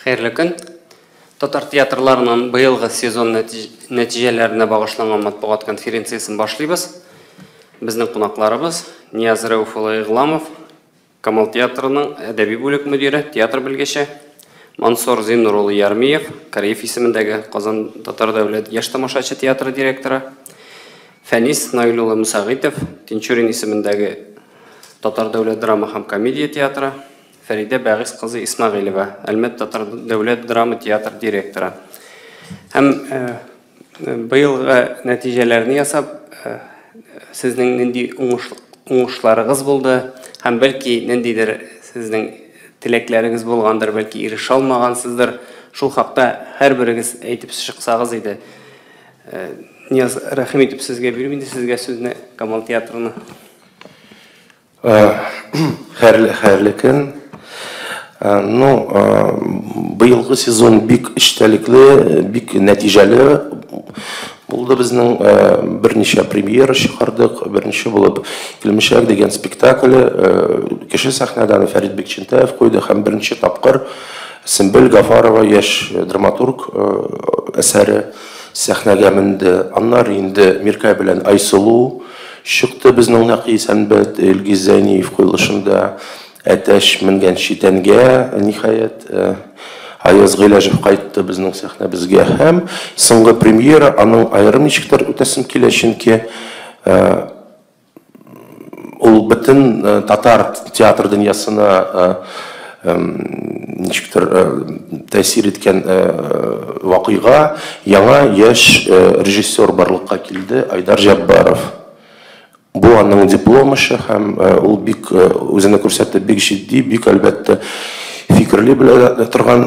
Хәерле көн. Татар театрларының быелгы сезон нәтиҗәләренә багышланган матбугат конференциясен башлыйбыз. Безнең кунакларыбыз Нияз Рәүф улы Игъламов, Камал театрының әдәби бүлек мөдире, театр белгече, Мансур Зиннур улы Ярмиев, Кариев исемендәге Казан татар дәүләт яшь тамашачы театры директоры, Фәнис Наил улы Мөсәгыйтов, Тинчурин исемендәге Татар дәүләт драма һәм комедия театры, Фәридә Бәгыйс кызы Исмәгыйлева, Әлмәт татар дәүләт драма театр директоры. Һәм быелгы нәтиҗәләрне ясап, сезнең нинди уңышларыгыз булды һәм бәлки ниндидер сезнең теләкләрегез булгандыр, бәлки ирешә алмагансыздыр. Шул хакта һәрберегез әйтеп чыксагыз иде. Нияз, рәхим итеп сезгә бирим инде сезгә сүзне, Камал театрына. Хәерле көн. Ну, быелгы сезон бик эчтәлекле, бик нәтиҗәле булды безнең. Берничә премьера чыгардык. Беренче булып Килмешәк дигән спектакль кеше сәхнәдән Фәрит Бикчәнтәев куйды һәм беренче тапкыр Сөмбел Гафарова яшь драматург әсәре сәхнәгә менде. Аннары инде Миркәй белән Айсылу чыкты безнең Нәкый Исәнбәт, Илгиз Зәйниев куелышында. Әтәч менгән читәнгә, ниһаять, Аяз Гыйләҗев кайтты безнең сәхнәбезгә. Һәм соңгы премьера, аның аерым ничектер үтәсем килә, чөнки ул бөтен татар театр дөньясына ничектер тәэсир иткән вакыйга, яңа яшь режиссер барлыкка килде, Айдар Җаббаров. Бу аның диплом эше һәм ул бик үзенә күрсәтте, бик җитди, бик әлбәттә фикерли белә торган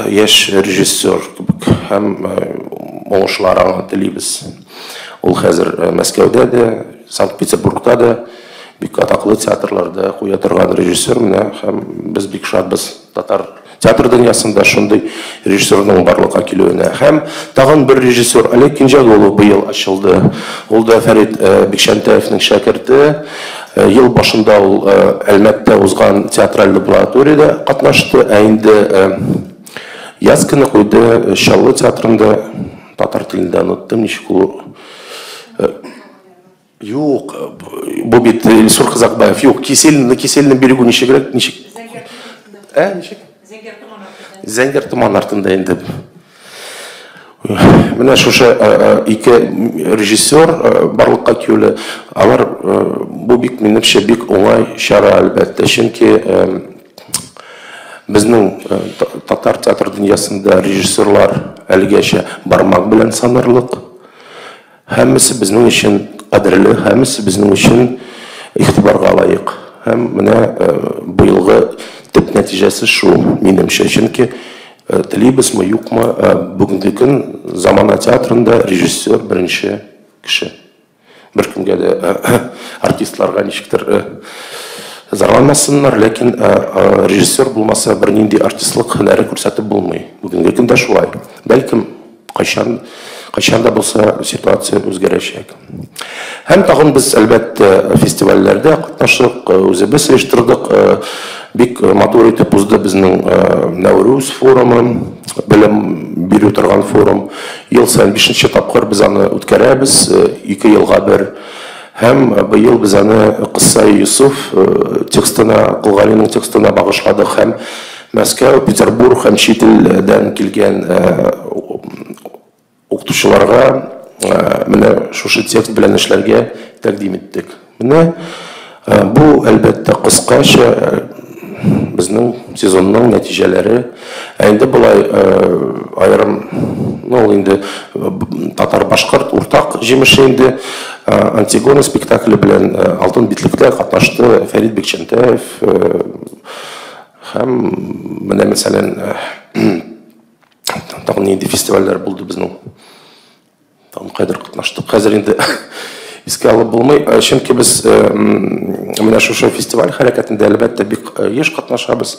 яшь режиссер кебек һәм уңышлар аңа телибез. Ул хәзер Мәскәүдә дә, Санкт-Петербургта да бик атаклы театрларда куя торган режиссер менә һәм без бик шатбыз татар театр дөньясында шундый режиссерның барлыкка килүенә. Һәм тагын бер режиссер Олег Кинҗәгулов быел ачылды. Ул да Фәрит Бикчәнтәевнең шәкерте. Ел башында ул Әлмәттә узган театраль лабораториядә катнашты, ә инде яз көне куйды Чаллы театрында, татар телендә оныттым, ничек ул. Юк, бу бит Илсур Казакбаев. Юк, кисель, на кисельном берегу ничегрәк, ничек? Ә, ничек? Зәңгәр томан артында. Зәңгәр томан артында инде. Менә шушы ике режиссер барлыкка килүе, алар бу бик, минемчә, бик уңай чара, әлбәттә, чөнки безнең татар театр дөньясында режиссерлар әлегәчә бармак белән санарлык. Һәммәсе безнең өчен кадерле, һәммәсе безнең өчен игътибарга лаек. Һәм менә быелгы төп нәтиҗәсе шул, минемчә, чөнки телибезме, юкмы, бүгенге көн замана театрында режиссер беренче кеше. Беркемгә дә артистларга ничектер зарланмасыннар, ләкин режиссер булмаса бернинди артистлык һөнәре күрсәтеп булмый. Бүгенге көндә шулай. Бәлкем кайчан кайчан да булса ситуация үзгәрәчәк. Һәм тагын без әлбәттә фестивальләрдә катнаштык, үзебез оештырдык. Бик матур итеп узды безнең Нәүрүз форумы, белем бирү торган форум. Ел саен 5нче тапкыр без аны үткәрәбез, 2 елга бер. Һәм быел без аны Кыссаи Юсуф текстына, Кол Галинең текстына багышладык һәм Мәскәү, Петербург һәм чит илдән килгән укытучыларга менә шушы текст белән эшләргә тәкъдим иттек. Менә бу, әлбәттә, кыскача безнең сезонның нәтиҗәләре. Ә инде болай аерым, ну, ул инде татар-башкорт уртак җимеше инде Антигона спектакле белән Алтын битлектә катнашты Фәрит Бикчәнтәев һәм менә, мәсәлән, тагын нинди фестивальләр булды безнең? Тагын кайдыр катнаштык. Хәзер инде искә алып булмый, чөнки без менә шушы фестиваль хәрәкәтендә әлбәттә бик еш катнашабыз.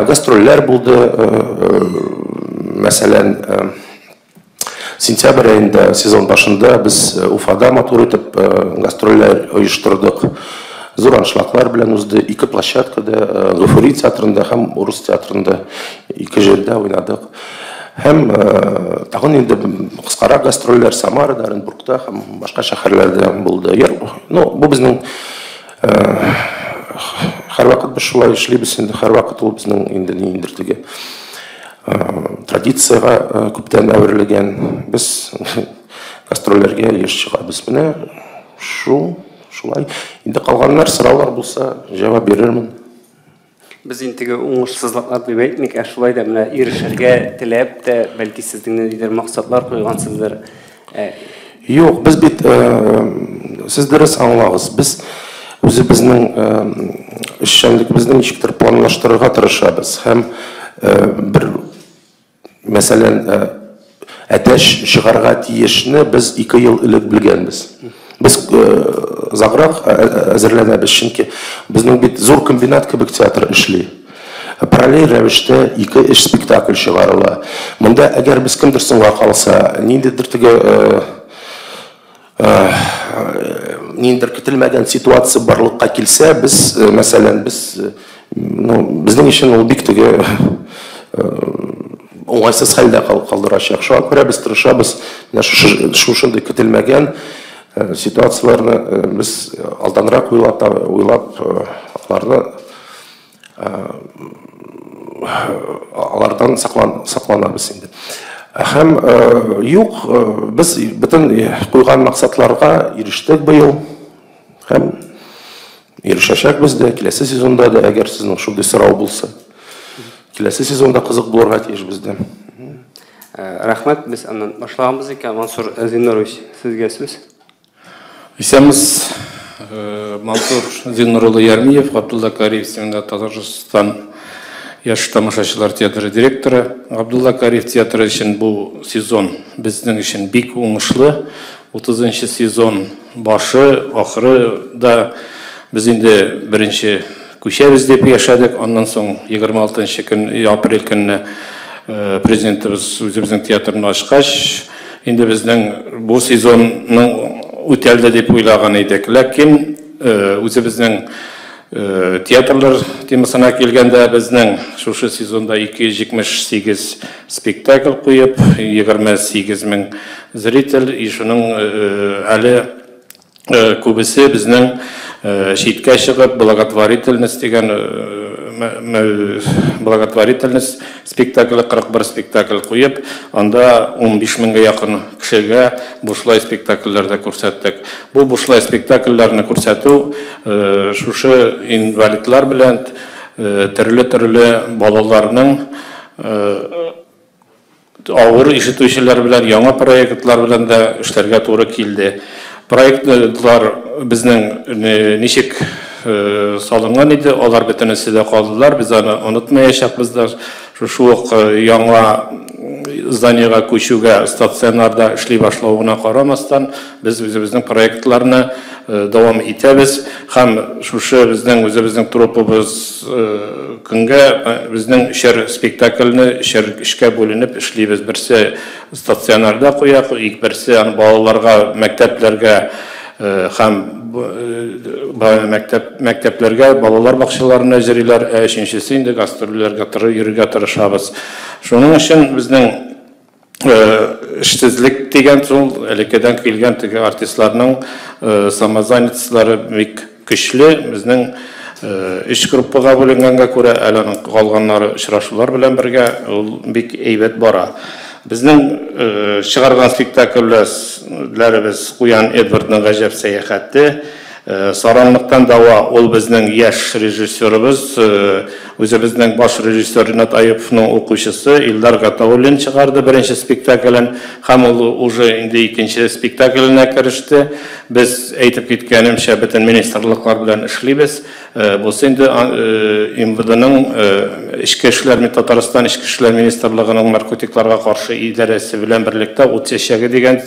Гастрольләр булды, мәсәлән, сентябрь аенда, сезон башында без Уфада матур итеп гастрольләр оештырдык. Зур аншлаглар белән узды. Ике площадкада, Гафури театрында һәм Урыс театрында. Ике җирдә уйнадык. Һәм тагын инде кыскарак гастрольләр Самарада, Оренбургта һәм башка шәһәрләрдә булды. Ну, бу безнең һәрвакыт без шулай эшлибез инде, һәрвакыт ул безнең инде ниндидер теге традициягә күптән әверелгән. Без гастрольләргә еш чыгабыз. Менә шулай. Инде калганнар сораулар булса, җавап бирермен. Без инде теге уңышсызлыклар дип әйтмик, ә шулай да менә ирешергә теләп тә, бәлки сезнең ниндидер максатлар куйгансыздыр. Юк, без бит, сез дөрес аңлагыз, без үзебезнең эшчәнлегебезне ничектер планлаштырырга тырышабыз һәм бер, мәсәлән, әтәч чыгарга тиешне без 2 ел элек белгәнбез. Без озаграк әзерләнәбез, чөнки безнең бит зур комбинат кебек театр эшли. Параллель рәвештә 2-3 спектакль чыгарыла. Монда әгәр без кемдер соңга калса, ниндидер теге ниндидер көтелмәгән ситуация барлыкка килсә, без, мәсәлән, без, ну, безнең өчен ул бик теге уңайсыз хәлдә калдырачак. Шуңа күрә без тырышабыз, менә шушындый көтелмәгән ситуацияләрне без алданрак уйлап, аларны алардан сакланабыз инде. Һәм юк, без бөтен куйган максатларга ирештек быел һәм ирешәчәкбез дә киләсе сезонда да, әгәр сезнең шундый сорау булса. Киләсе сезонда кызык булырга тиеш бездә. Рәхмәт, без аннан башлаганбыз икән. Мансур Зиннурович, сезгә сүз. Исәнмез, Мансур Зиннур улы Ярмиев, Габдулла Кариев исемендә Татарстан яшь тамашачылар театры директоры. Габдулла Кариев театры өчен бу сезон безнең өчен бик уңышлы. 30 сезон башы, ахыры да без инде беренче күчәбез дип яшәдек. Аннан соң 26 көн апрель көнне президентыбыз үзебезнең театрны ачкач, инде безнең бу сезонның үтәлде дип уйлаган идек. Ләкин үзебезнең театрлар темасына килгәндә, безнең шушы сезонда 278 спектакль куеп, 28 мең зритель, и шуның әле күбесе безнең читкә чыгып, благотворительность дигән благотворительность спектакле, 41 спектакль куеп, анда 15 меңгә якын кешегә бушлай спектакльләр дә күрсәттек. Бу бушлай спектакльләрне күрсәтү шушы инвалидлар белән төрле-төрле балаларның авыр ишетүчеләр белән яңа проектлар белән дә эшләргә туры килде. Проектлар безнең ничек салынган иде, алар бөтенесе дә калдылар, без аны онытмаячакбыз да. Шушы ук яңа зданиега күчүгә, стационарда эшли башлавына карамастан, без үзебезнең проектларны дәвам итәбез һәм шушы безнең үзебезнең труппабыз көнгә безнең өчәр спектакльне өчәр эшкә бүленеп эшлибез. Берсе стационарда куя, берсе балаларга, мәктәпләргә һәм мәктәпләргә, балалар бакчаларына йөриләр, ә өченчесе инде гастрольләргә йөрергә тырышабыз. Шуның өчен безнең эшсезлек дигән шул элеккедән килгән теге артистларның самозанятослары бик көчле. Безнең өч группага бүленгәнгә күрә, әле аның калганнары очрашулар белән бергә ул бик әйбәт бара. Безнең чыгарган спектакльләребез Куян Эдвардның гаҗәп сәяхәте, Саранлыктан дава, ул безнең яшь режиссерыбыз, үзебезнең баш режиссер Ринат Аюповның укучысы Илдар Гатауллин чыгарды беренче спектаклен, һәм ул уже инде икенче спектакленә кереште. Без әйтеп киткәнемчә, бөтен министрлыклар белән эшлибез. Бусы инде МВДның Эчке эшләр, Татарстан Эчке эшләр министрлыгының наркотикларга каршы идарәсе белән берлектә Ут чәчәге дигән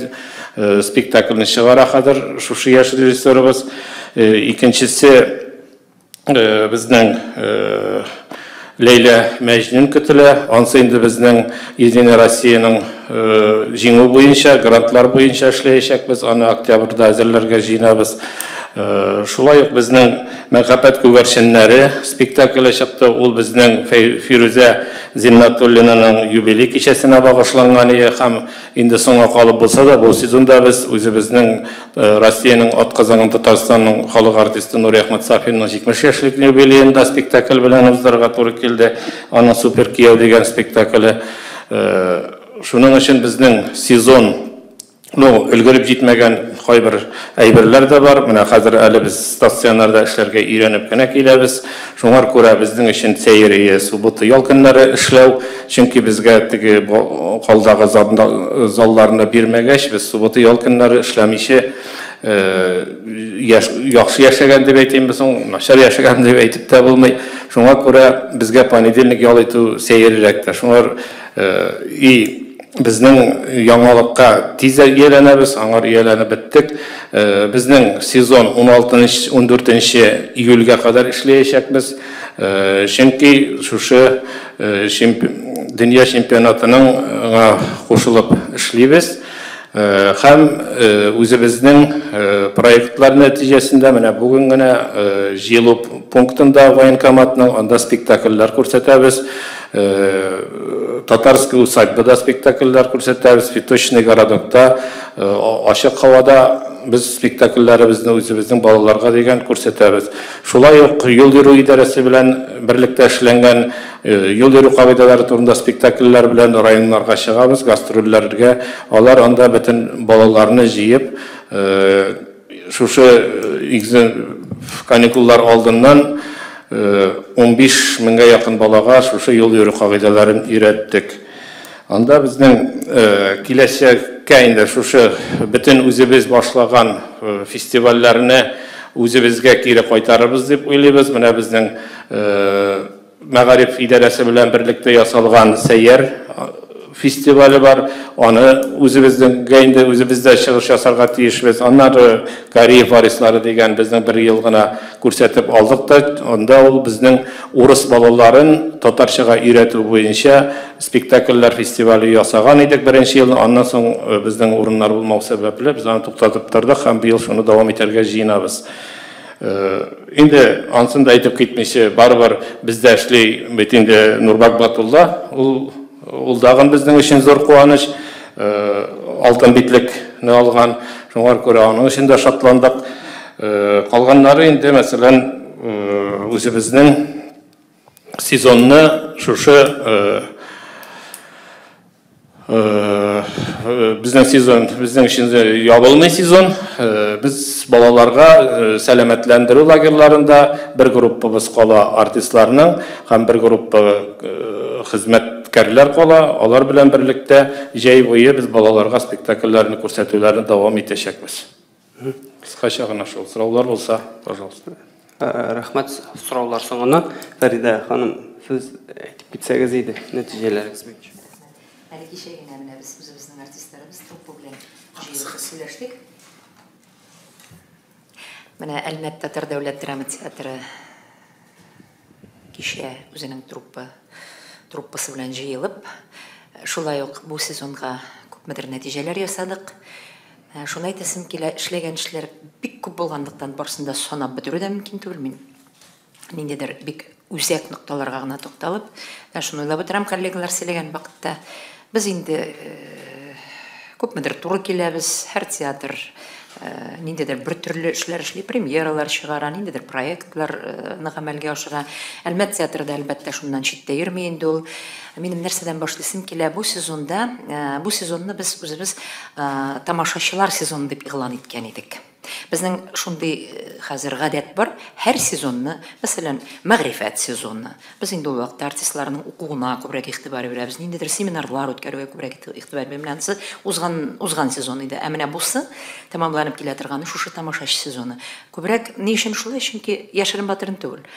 спектакльне чыгара хәзер шушы яшь режиссерыбыз. Икенчесе безнең Ләйлә Мәҗнүн көтелә. Ансы инде безнең Единая Россияның җиңү буенча, грантлар буенча эшләячәкбез. Аны октябрьдә әзерләргә җыенабыз. Шулай ук безнең Мәхәббәт күгәрченнәре спектакле чыкты. Ул безнең Фирүзә Зиннатуллинаның юбилей кичәсенә багышланган иде һәм инде соңга калып булса да, бу сезонда без үзебезнең Россиянең атказанган Татарстанның халык артисты Нуриәхмәт Сафинның 70 яшьлек юбилеен да спектакль белән уздырырга туры килде. Аның Супер кияү дигән спектакле. Шуның өчен безнең сезон, ну, өлгереп җитмәгән кайбер әйберләр дә бар. Менә хәзер әле без стационарда эшләргә өйрәнеп кенә киләбез. Шуңар күрә безнең өчен сәер ие суббота ял көннәре эшләү, чөнки безгә теге калдагы залларны бирмәгәч, без суббота ял көннәре эшләмичә яхшы яшәгән дип әйтимме соң, начар яшәгән дип әйтеп тә булмый. Шуңа күрә безгә понедельник ял итү сәеррәк тә. Шуңар и безнең яңалыкка тиз ияләнәбез, аңар ияләнеп беттек. Безнең сезон 16 14 июльгә кадәр эшләячәкбез. Чөнки шушы дөнья чемпионатының кушылып эшлибез. Һәм үзебезнең проектлар нәтиҗәсендә менә бүген генә җыелу пунктында военкоматның анда спектакльләр күрсәтәбез. Татарский усадьбада спектакльләр күрсәтәбез, Цветочный городокта ачык һавада без спектакльләребезне үзебезнең балаларга дигән күрсәтәбез. Шулай ук юл йөрү идарәсе белән берлектә эшләнгән юл йөрү кагыйдәләре турында спектакльләр белән районнарга чыгабыз, гастрольләргә. Алар анда бөтен балаларны җыеп, шушы каникуллар алдыннан 15 меңгә якын балага шушы юл йөрү кагыйдәләрен өйрәттек. Анда безнең киләчәккә инде шушы бөтен үзебез башлаган фестивальләрне үзебезгә кире кайтарырбыз дип уйлыйбыз. Менә безнең мәгариф идарәсе белән берлектә ясалган Сәйяр фестивале бар. Аны үзебезнең инде үзебездә чыгыш ясарга тиешбез. Аннары Кариев варислары дигән безнең бер ел гына күрсәтеп алдык та, анда ул безнең урыс балаларын татарчага өйрәтү буенча спектакльләр фестивале ясаган идек беренче елны. Аннан соң безнең урыннар булмау сәбәпле без аны туктатып тордык һәм быел шуны дәвам итәргә җыенабыз. Инде ансын да әйтеп китмичә, барыбер бездә эшли бит инде Нурбак Батулла, ул дагын безнең өчен зур куаныч, алтын битлекне алган, шуңар күрә аның өчен дә шатландык. Калганнары инде, мәсәлән, үзебезнең сезонны шушы безнең сезон, безнең өчен ябылмый сезон. Без балаларга сәламәтләндерү лагерьларында бер группабыз кала артистларның һәм бер группа хезмәткәрләр кала. Алар белән берлектә җәй буе без балаларга спектакльләрне күрсәтүләрне дәвам итәчәкбез. Кыскача гына шул. Сораулар булса, пожалуйста. Рәхмәт сораулар соңыннан. Фәридә ханым, сез әйтеп китсәгез иде нәтиҗәләрегез буенча. Әле кичә генә менә без үзебезнең артистларыбыз труппа белән җыелышып сөйләштек. Менә Әлмәт татар дәүләт драма театры кичә үзенең труппасы белән җыелып, шулай ук бу сезонга күпмедер нәтиҗәләр ясадык. Шуны әйтәсем килә, эшләгән эшләр бик күп булганлыктан барысын да санап бетерү дә мөмкин түгел. Мин ниндидер бик үзәк нокталарга гына тукталып, шуны уйлап утырам, коллегалар сөйләгән вакытта. Без инде күпмедер туры киләбез, һәр театр ниндидер бер төрле эшләр эшли, премьералар чыгара, ниндидер проектларны гамәлгә ашыра. Әлмәт театры да әлбәттә шуннан читтә йөрми инде ул. Минем нәрсәдән башлыйсым килә, бу сезонда, бу сезонны без үзебез тамашачылар сезоны дип игълан иткән идек. Безнең шундый хәзер гадәт бар, һәр сезонны, мәсәлән, мәгърифәт сезоны. Без инде ул вакытта артистларның укуына күбрәк игътибар бирәбез, ниндидер семинарлар үткәрүгә күбрәк игътибар бирәбез. Менә анысы узган сезон иде. Ә менә бусы тәмамланып килә торганы шушы тамашачы сезоны. Күбрәк ни өчен шулай? Чөнки яшерен батырын түгел.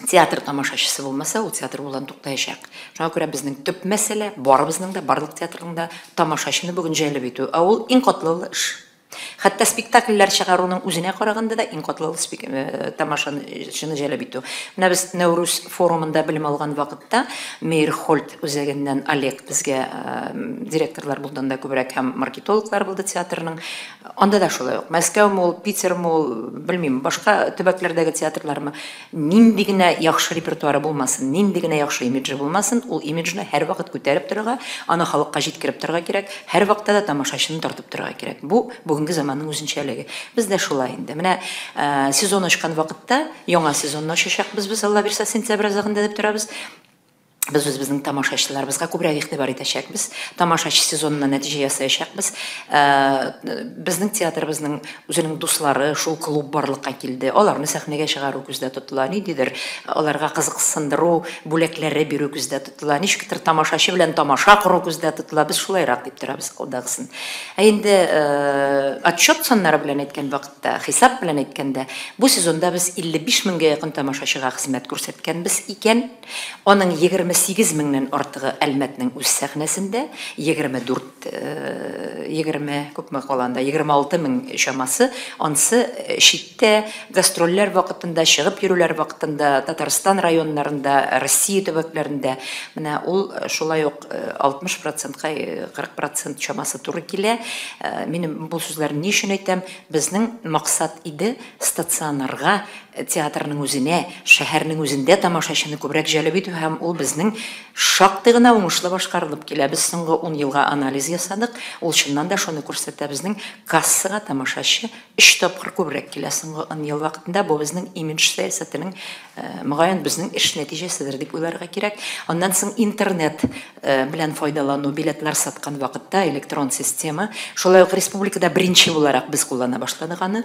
Театр тамашачысы булмаса, ул театр булудан туктаячак. Шуңа күрә безнең төп мәсьәлә, барыбызның да, барлык театрның да тамашачыны бүген җәлеп итү. Ә ул иң катлаулы эш. Хәтта спектакльләр чыгаруның үзенә караганда да иң катлаулы тамашачыны җәлеп итү. Менә без Нәүрүз форумында белем алган вакытта Мейерхольд үзәгеннән Олег безгә директорлар булды, анда күбрәк һәм маркетологлар булды театрның. Анда да шулай ук. Мәскәүме ул, Питерме ул, белмим, башка төбәкләрдәге театрлармы, нинди генә яхшы репертуары булмасын, нинди генә яхшы имиджы булмасын, ул имиджны һәрвакыт күтәреп торырга, аны халыкка җиткереп торырга кирәк, һәрвакытта да тамашачыны тартып торырга кирәк. Бу бүгенге заманның үзенчәлеге. Без дә шулай инде. Менә сезон ачкан вакытта, яңа сезонны ачачакбыз без, Алла бирсә, сентябрь азагында дип торабыз. Без үзебезнең тамашачыларыбызга күбрәк игътибар итәчәкбез. Тамашачы сезонына нәтиҗә ясаячакбыз. Безнең театрыбызның үзенең дуслары, шул клуб барлыкка килде. Аларны сәхнәгә чыгару күздә тотыла. Ниндидер аларга кызыксындыру бүләкләре бирү күздә тотыла. Ничектер тамашачы белән тамаша кору күздә тотыла. Без шулайрак дип торабыз алдагысын. Ә инде отчет саннары белән әйткән вакытта, хисап белән әйткәндә, бу сезонда без 55 меңгә якын тамашачыга хезмәт күрсәткәнбез икән. Аның 28 меңнән артыгы Әлмәтнең үз сәхнәсендә, 24, 20, күпме каланда, 26 мең чамасы, ансы читтә гастрольләр вакытында, чыгып йөрүләр вакытында, Татарстан районнарында, Россия төбәкләрендә. Менә ул шулай ук 60%-ка 40% чамасы туры килә. Минем бу сүзләрне ни өчен әйтәм? Безнең максат иде стационарга, театрның үзенә, шәһәрнең үзендә тамашачыны күбрәк җәлеп итү, һәм ул безнең шактый гына уңышлы башкарылып килә. Без соңгы 10 елга анализ ясадык. Ул чыннан да шуны күрсәтә, безнең кассага тамашачы 3 тапкыр күбрәк килә соңгы 10 ел вакытында. Бу безнең имидж сәясәтенең, мөгаен, безнең эш нәтиҗәседер дип уйларга кирәк. Аннан соң интернет белән файдалану, билетлар саткан вакытта электрон система, шулай ук республикада беренче буларак без куллана башладык аны.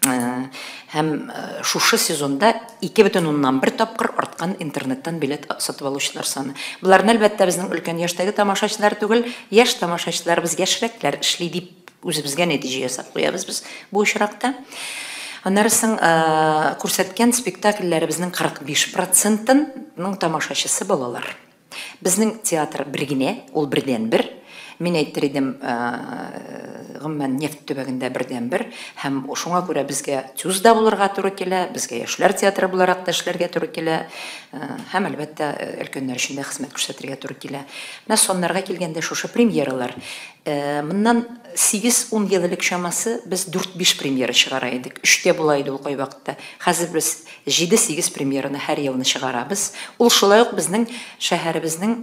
Һәм шушы сезонда 2,1 тапкыр арткан интернеттан билет сатып алучылар саны. Буларны әлбәттә безнең өлкән яшьтәге тамашачылар түгел, яшь тамашачыларыбыз, яшьрәкләр эшли дип үзебезгә нәтиҗә ясап куябыз без бу очракта. Аннары соң күрсәткән спектакльләребезнең 45%-ның тамашачысы балалар. Безнең театр бер генә, ул бердәнбер. Мин әйтер идем, гомумән нефть төбәгендә бердәнбер, һәм шуңа күрә безгә ТЮЗ да булырга туры килә, безгә яшьләр театры буларак та эшләргә туры килә, һәм әлбәттә өлкәннәр өчен дә хезмәт күрсәтергә туры килә. Менә соннарга килгәндә шушы премьералар. Моннан 8-10 ел элек чамасы без 4-5 премьера чыгара идек. 3-тә була иде ул кайвакытта. Хәзер без 7-8 премьераны һәр елны чыгарабыз. Ул шулай ук безнең шәһәребезнең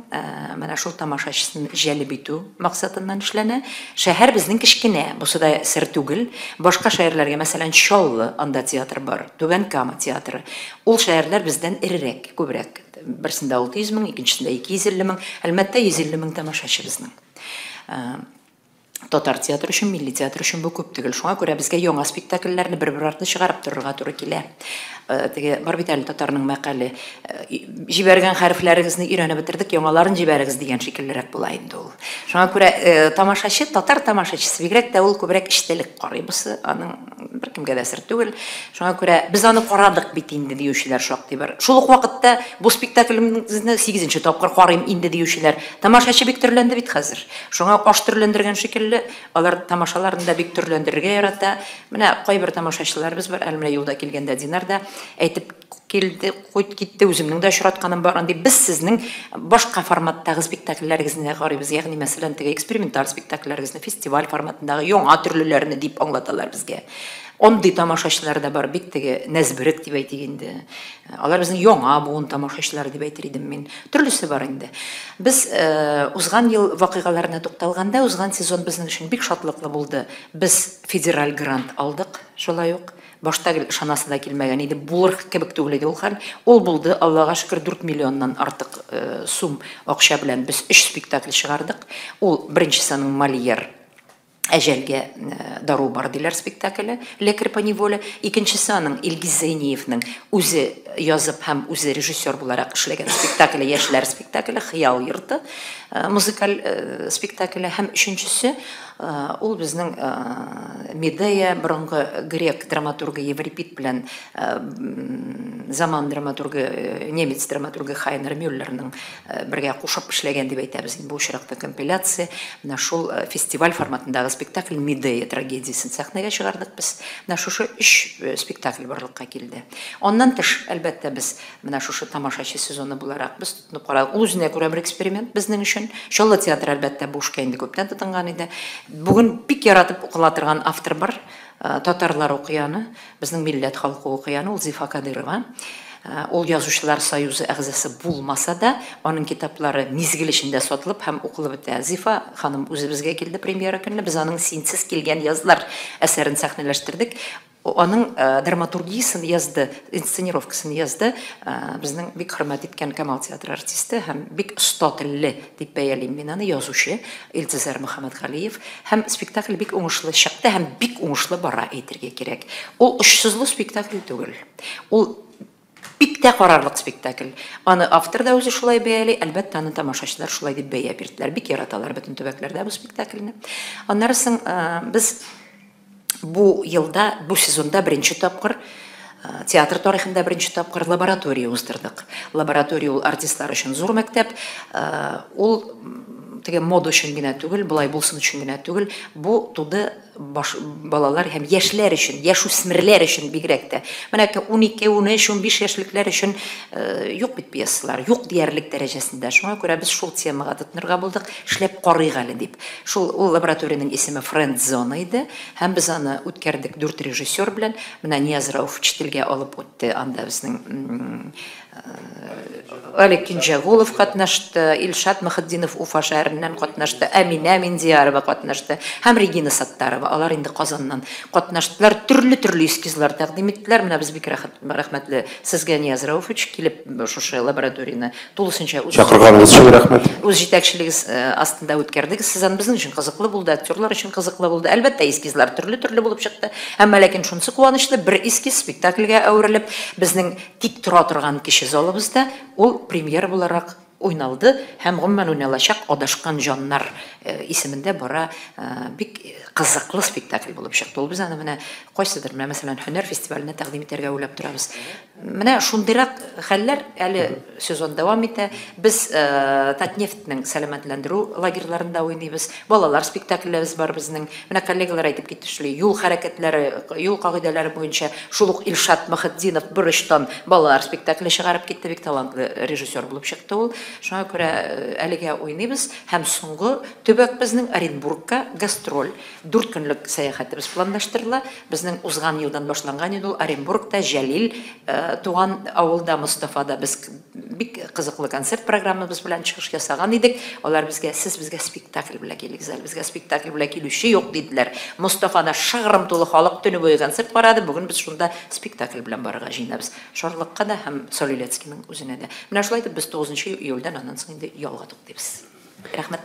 менә шул тамашачысын җәлеп итү максатыннан эшләнә. Шәһәр безнең кечкенә, бусы да сер түгел. Башка шәһәрләргә, мәсәлән, Чаллы, анда театр бар, Түбән Кама театры. Ул шәһәрләр бездән эрерәк, күбрәк. Берсендә 600 мең, икенчесендә 250 мең, Әлмәттә 150 мең тамашачы безнең. Татар театры өчен, милли театр өчен бу күп түгел. Шуңа күрә безгә яңа спектакльләрне бер-бер артлы чыгарып торырга туры килә. Теге бар бит әле татарның мәкале, җибәргән хәрефләрегезне өйрәнеп бетердек, яңаларын җибәрегез дигән шикеллерәк була инде ул. Шуңа күрә тамашачы, татар тамашачысы бигрәк тә ул күбрәк эчтәлек карый, бусы аның беркемгә дә сер түгел. Шуңа күрә без аны карадык бит инде диючеләр шактый бар. Шул ук вакытта бу спектаклебезне 8нче тапкыр карыйм инде диючеләр. Тамашачы бик төрләнде бит хәзер. Шуңа аш төрләндергән шикелле, алар тамашаларын да бик төрләндерергә ярата. Менә кайбер тамашачыларыбыз бар, әле менә юлда килгәндә Динар да әйтеп килде, куйт китте, үземнең дә очратканым бар. Андый без сезнең башка форматтагы спектакльләрегезне карыйбыз, ягъни мәсәлән, теге эксперименталь спектакльләрегезне, фестиваль форматындагы яңа төрлеләрне дип аңлаталар безгә. Андый тамашачылар да бар, бик теге нәзберек дип әйтик инде. Алар безнең яңа буын тамашачылары дип әйтер идем мин. Төрлесе бар инде. Без узган ел вакыйгаларына тукталганда, узган сезон безнең өчен бик шатлыклы булды. Без федераль грант алдык, шулай ук. Башта гел ышанасы да килмәгән иде, булыр кебек түгел иде ул хәл. Ул булды, Аллага шөкер, 4 миллионнан артык сум акча белән без 3 спектакль чыгардык. Ул беренчесе аның Мольер Әҗәлгә дару бар диләр спектакле, Лекарь по неволе. Икенчесе аның Илгиз Зәйниевнең үзе язып һәм үзе режиссер буларак эшләгән спектакле, яшьләр спектакле, Хыял йорты музыкаль спектакле. Һәм өченчесе ул безнең Медея, борынгы грек драматургы Еврипид белән заман драматургы, немец драматургы Хайнер Мюллерның бергә кушып эшләгән дип әйтәбез инде бу очракта компиляция. Менә шул фестиваль форматындагы спектакль Медея трагедиясен сәхнәгә чыгардык без. Менә шушы өч спектакль барлыкка килде. Аннан тыш, әлбәттә, без менә шушы тамашачы сезоны буларак без тотынып карадык. Ул үзенә күрә бер эксперимент безнең өчен. Чаллы театры, әлбәттә, бу эшкә инде күптән тотынган иде. Бүген бик яратып укыла торган автор бар. Татарлар укый аны, безнең милләт халкы укый аны, ул Зифа Кадырова. Ул Язучылар союзы әгъзасы булмаса да, аның китаплары мизгел эчендә сатылып һәм укылып бетә. Зифа ханым үзебезгә килде премьера көнне, без аның Синсез килгән язлар әсәрен сәхнәләштердек. Аның драматургиясын язды, инсценировкасын язды безнең бик хөрмәт иткән Камал театры артисты һәм бик оста телле дип бәялим мин аны, язучы Илтизар Мөхәммәтгалиев. Һәм спектакль бик уңышлы чыкты һәм бик уңышлы бара, әйтергә кирәк. Ул очсызлы спектакль түгел. Ул бик тә карарлык спектакль. Аны автор да үзе шулай бәяли, әлбәттә, аны тамашачылар шулай дип бәя бирделәр. Бик яраталар бөтен төбәкләрдә бу спектакльне. Аннары соң без бу елда, бу сезонда беренче тапкыр, театр тарихында беренче тапкыр лаборатория уздырдык. Лаборатория ул артистлар өчен зур мәктәп, ул теге мода өчен генә түгел, болай булсын өчен генә түгел, бу туды балалар һәм яшьләр өчен, яшүсмерләр өчен бигрәк тә. Менә 12, 13, 15 яшьлекләр өчен юк бит пьесалар, юк диярлек дәрәҗәсендә. Шуңа күрә без шул темага тотынырга булдык, эшләп карыйк әле дип. Шул ул лабораториянең исеме Френд Зона иде һәм без аны үткәрдек 4 режиссер белән. Менә Нияз Рауф телгә алып үтте, анда безнең Олег Кинҗәгулов катнашты, Илшат Мөхетдинов Уфа шәһәреннән катнашты, Әминә Миндиярова катнашты һәм Регина Саттарова. Алар инде Казаннан катнаштылар, төрле-төрле эскизлар тәкъдим иттеләр. Менә без бик рәхмәтле сезгә, Нияз Рауфович, килеп шушы лабораторияне тулысынча үз чакырганыгыз өчен рәхмәт. Үз җитәкчелегез астында үткәрдегез. Сез аны безнең өчен кызыклы булды, актерлар өчен кызыклы булды. Әлбәттә, эскизлар төрле-төрле булып чыкты. Әмма ләкин шунысы куанычлы, бер эскиз спектакльгә әверелеп, безнең тик тора торган кече залыбызда ул премьера буларак уйналды һәм гомумән уйналачак Адашкан җаннар исемендә бара, бик кызыклы спектакль булып чыкты. Ул без аны менә кайсыдыр, менә мәсәлән, һөнәр фестиваленә тәкъдим итәргә уйлап торабыз. Менә шундыйрак хәлләр, әле сезон дәвам итә. Без Татнефтьнең сәламәтләндерү лагерьларында уйныйбыз. Балалар спектакльләребез бар безнең. Менә коллегалар әйтеп китте, шулай юл хәрәкәтләре, юл кагыйдәләре буенча шул ук Илшат Мөхетдинов бер очтан балалар спектакле чыгарып китте, бик талантлы режиссер булып чыкты ул. Шуңа күрә әлегә уйныйбыз һәм соңгы төбәк безнең Оренбургка гастроль. 4 көнлек сәяхәтебез планлаштырыла. Безнең узган елдан башланган иде ул. Оренбургта Җәлил туган авылда Мостафада без бик кызыклы концерт программабыз белән чыгыш ясаган идек. Алар безгә, сез безгә спектакль белән килегез әле, безгә спектакль белән килүче юк диделәр. Мостафада шыгрым тулы халык төне буе концерт карады. Бүген без шунда спектакль белән барырга җыенабыз. Шарлыкка да һәм Соль-Илецкийның үзенә дә. Менә шулай итеп без 9 июльдән аннан соң инде ялга туктыйбыз. Рәхмәт.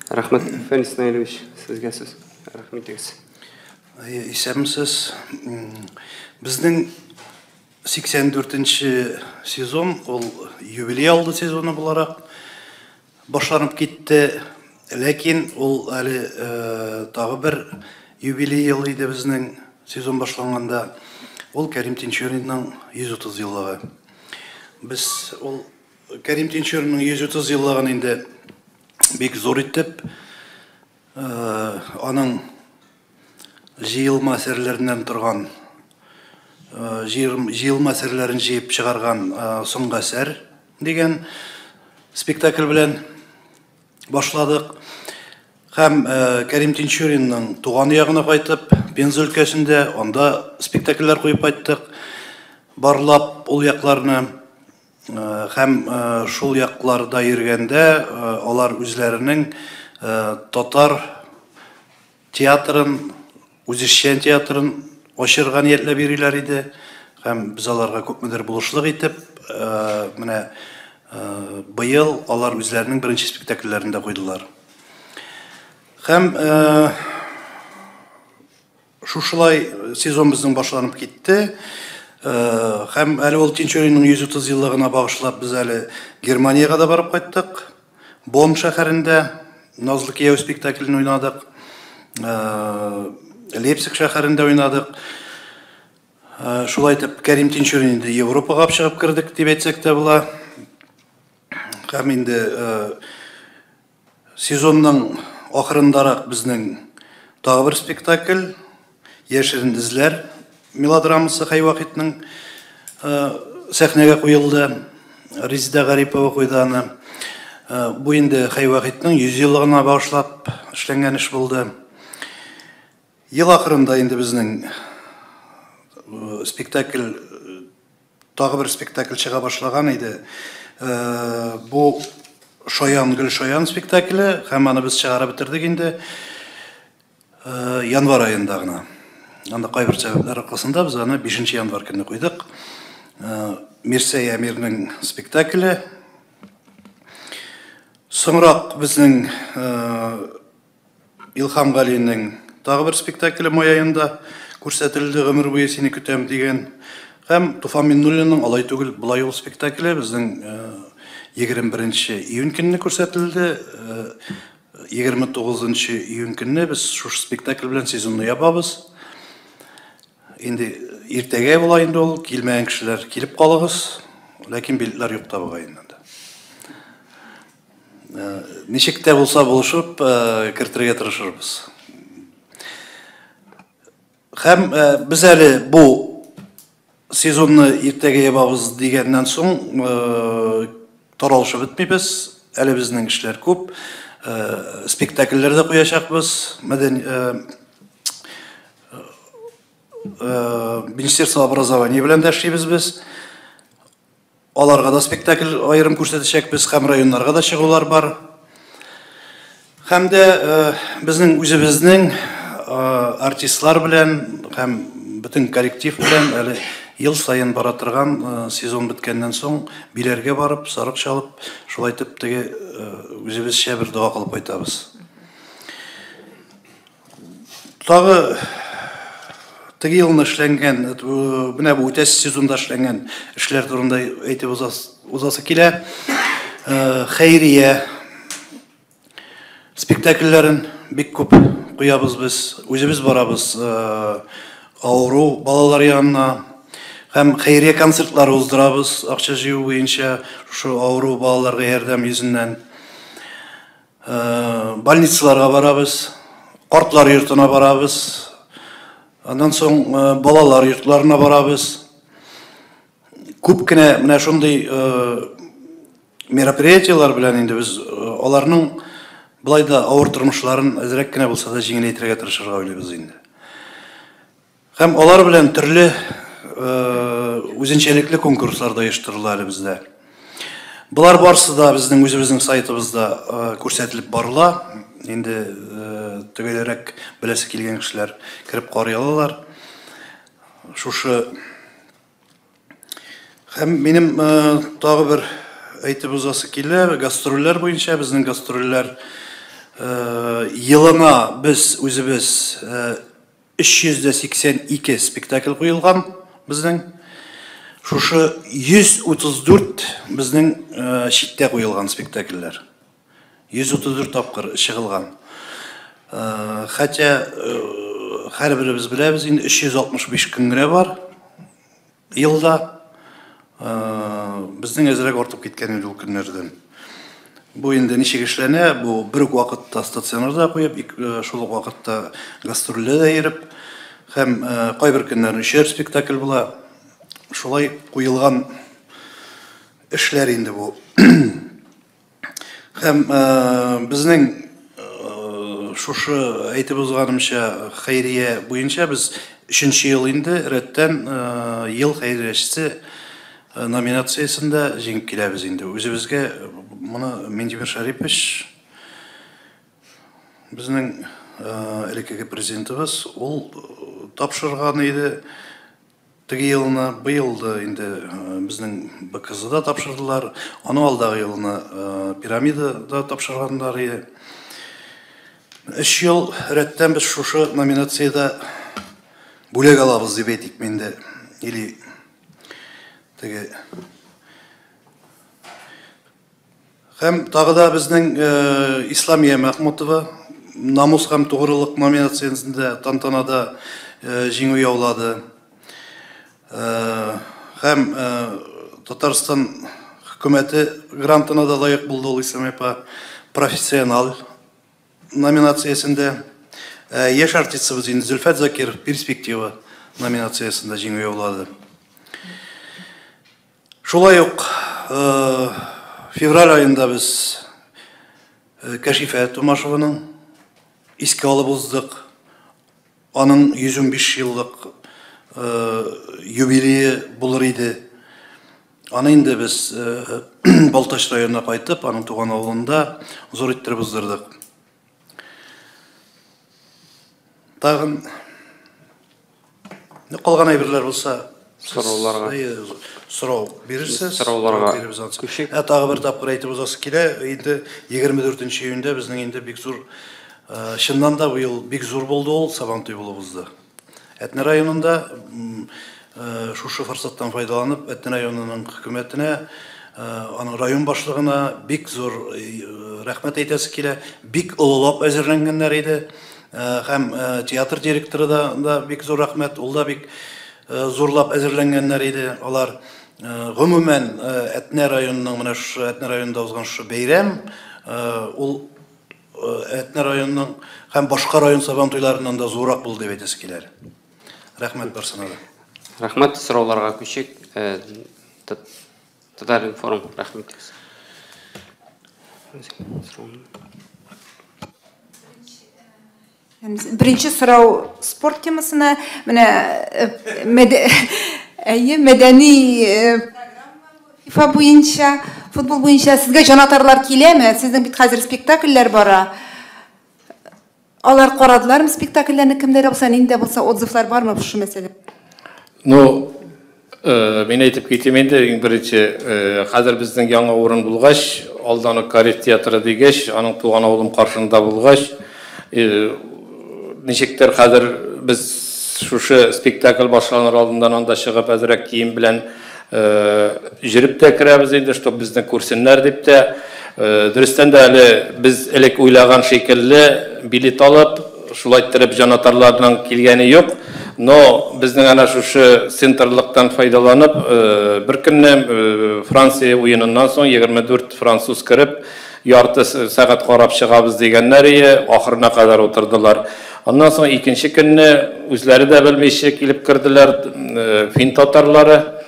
Рәхмәт, Фәнис Наилевич, сезгә сүз. Рәхмәт итегез. Исәнмесез. Безнең 84-нче сезон, ул юбилей алды сезоны буларак башланып китте. Ләкин ул әле тагы бер юбилей елы иде безнең сезон башланганда. Ул Кәрим Тинчуринның 130 еллыгы. Без ул Кәрим Тинчуринның 130 еллыгын инде бик зур итеп, аның җыелма әсәрләреннән торган, җыелма әсәрләрен җыеп чыгарган Соңгы әсәр дигән спектакль белән башладык. Һәм Кәрим Тинчуринның туган ягына кайтып, Пенза өлкәсендә анда спектакльләр куеп кайттык, барлап ул якларны. Һәм шул якларда йөргәндә алар үзләренең татар театрын, үзешчән театрын ачырга ниятләп йөриләр иде. Һәм без аларга күпмедер булышлык итеп, менә быел алар үзләренең беренче спектакльләрен дә куйдылар. Һәм шушылай сезон безнең башланып китте. Һәм әле ул Тинчуринның 130 еллыгына багышлап без әле Германиягә дә барып кайттык. Бонн шәһәрендә Назлы кияү спектаклен уйнадык. Лейпциг шәһәрендә уйнадык. Шулай итеп Кәрим Тинчурин инде Европага чыгып кердек дип әйтсәк тә була. Һәм инде сезонның ахырындарак безнең Тагы бер спектакль «Яшерен эзләр» мелодрамасы Хәй Вахитның сәхнәгә куелды. Резеда Гарипова куйды аны. Бу инде Хәй Вахитның 100 еллыгына багышлап эшләнгән эш булды. Ел ахырында инде безнең спектакль, тагы бер спектакль чыга башлаган иде. Бу «Шаян гөл шаян» спектакле, һәм аны без чыгарып бетердек инде январь аенда гына. Анда кайбер сәбәпләр аркасында без аны 5 январь көнне куйдык. Мирсәй Әмирнең спектакле. Соңрак безнең Илһам Галинең тагы бер спектакле май аенда күрсәтелде, «Гомер буе сине көтәм» дигән. Һәм Туфан Миннуллинның «Алай түгел, болай ул» спектакле безнең 21 июнь көнне күрсәтелде. 29 июнь көнне без шушы спектакль белән сезонны ябабыз. Инде иртәгә була инде ул, килмәгән кешеләр килеп калыгыз, ләкин билетлар юк та бугай инде. Ничек тә булса булышып кертергә тырышырбыз. Һәм без әле бу сезонны иртәгә ябабыз дигәннән соң таралышып бетмибез. Әле безнең эшләр күп. Спектакльләр дә куячакбыз. Министерство образования белән дә эшлибез без. Аларга да спектакль аерым күрсәтәчәкбез, һәм районнарга да чыгулар бар. Һәм дә безнең үзебезнең артистлар белән һәм бөтен коллектив белән әле ел саен бара торган сезон беткәннән соң Биләргә барып, сарык чалып, шулай итеп теге үзебезчә бер дога кылып кайтабыз. Тагы теге елны эшләнгән, менә бу үтәсе сезонда эшләнгән эшләр турында әйтеп узасы килә. Хәйрия спектакльләрен бик күп куябыз без. Үзебез барабыз авыру балалар янына. Һәм хәйрия концертлары уздырабыз акча җыю буенча, шушы авыру балаларга ярдәм йөзеннән. Больницаларга барабыз, картлар йортына барабыз. Аннан соң балалар йортларына барабыз. Күп кенә менә шундый мероприятиелар белән инде без аларның былай да авыр тормышларын әзрәк кенә булса да җиңеләйтергә тырышырга уйлыйбыз инде. Һәм алар белән төрле үзенчәлекле конкурслар да оештырыла әле бездә. Болар барысы да безнең үзебезнең сайтыбызда күрсәтелеп барыла. Инде төгәлрәк беләсе килгән кешеләр кереп карый алалар. Шушы һәм минем тагы бер әйтеп узасы килә, гастрольләр буенча безнең гастрольләр елына без үзебез 382 спектакль куелган безнең. Шушы 134 безнең читтә куелган спектакльләр. 134 тапкыр чыгылган. Хотя һәрберебез беләбез, инде 365 көн генә бар елда. Безнең әзрәк артып киткән инде ул көннәрдән. Бу инде ничек эшләнә, бу бер үк вакытта стационарда куеп, шул ук вакытта гастрольдә дә йөреп, һәм кайбер көннәрне өчәр спектакль була. Шулай куелган эшләр инде бу. Һәм безнең шушы әйтеп узганымча хәйрия буенча без 3 ел инде рәттән ел хәйриячесе номинациясендә җиңеп киләбез инде. Үзебезгә моны Минтимер Шәрипович безнең элеккеге президентыбыз ул тапшырган иде. Теге елны, быел да инде безнең БКЗда тапшырдылар, аның алдагы елны Пирамидада тапшырганнар иде. 3 ел рәттән без шушы номинациядә бүләк алабыз дип әйтик инде. Или теге Һәм тагы да безнең Исламия Мәхмүтова намус һәм тугрылык номинациясендә тантанада җиңү яулады. Һәм Татарстан хөкүмәте грантына да лаек булды ул Исламия апа профессионал номинациясендә. Яшь артистыбыз инде Зөлфәт Закиров «Перспектива» номинациясендә җиңү яулады. Шулай ук февраль аенда без Кәшифә Тумашеваның искә алып уздык. Аның 115 еллык юбилее булыр иде. Аны инде без Балтач районына кайтып, аның туган авылында зур иттереп уздырдык. Тагын калган әйберләр булса, сорауларга сорау бирерсез. Сорауларга. Ә тагы бер тапкыр әйтеп узасы килә, инде 24 июньдә безнең инде бик зур, чыннан да быел бик зур булды ул, Сабантуй булып узды. Әтнә районында шушы форсаттан файдаланып, Әтнә районының хөкүмәтенә, аның район башлыгына бик зур рәхмәт әйтәсе килә. Бик олылап әзерләнгәннәр иде. Һәм театр директоры да бик зур рәхмәт, ул да бик зурлап әзерләнгәннәр иде. Алар гомумән Әтнә районының менә шушы Әтнә районында узган шушы бәйрәм, ул Әтнә районының һәм башка район Сабантуйларыннан да зуррак булды дип әйтәсе килә. Рәхмәт барсына да. Рәхмәт, сорауларга күчик. Татар-информ, рәхмәт. Беренче сорау спорт темасына, менә әйе, мәдәни программа FIFA буенча, футбол буенча сезгә җанатарлар киләме? Сезнең бит хәзер спектакльләр бара. Алар карадылармы спектакльләрне, кемдә булса, нинди булса отзывлар бармы шушы мәсьәлә? Ну, мин әйтеп китим инде, иң беренче, хәзер безнең яңа урын булгач, алдан ук Кариев театры дигәч, аның туган авылым каршында булгач, ничектер хәзер без шушы спектакль башланыр алдыннан анда чыгып әзрәк кием белән җөреп тә керәбез инде, чтоб безне күрсеннәр дип тә. Дөрестән дә әле без элек уйлаган шикелле билет алып, шулай иттереп җанатарларның килгәне юк. Но безнең әнә шушы центрлыктан файдаланып, бер көнне Франция уеныннан соң 24 француз кереп, ярты сәгать карап чыгабыз дигәннәр ие, ахырына кадәр утырдылар. Аннан соң икенче көнне үзләре дә белмичә килеп керделәр фин татарлары.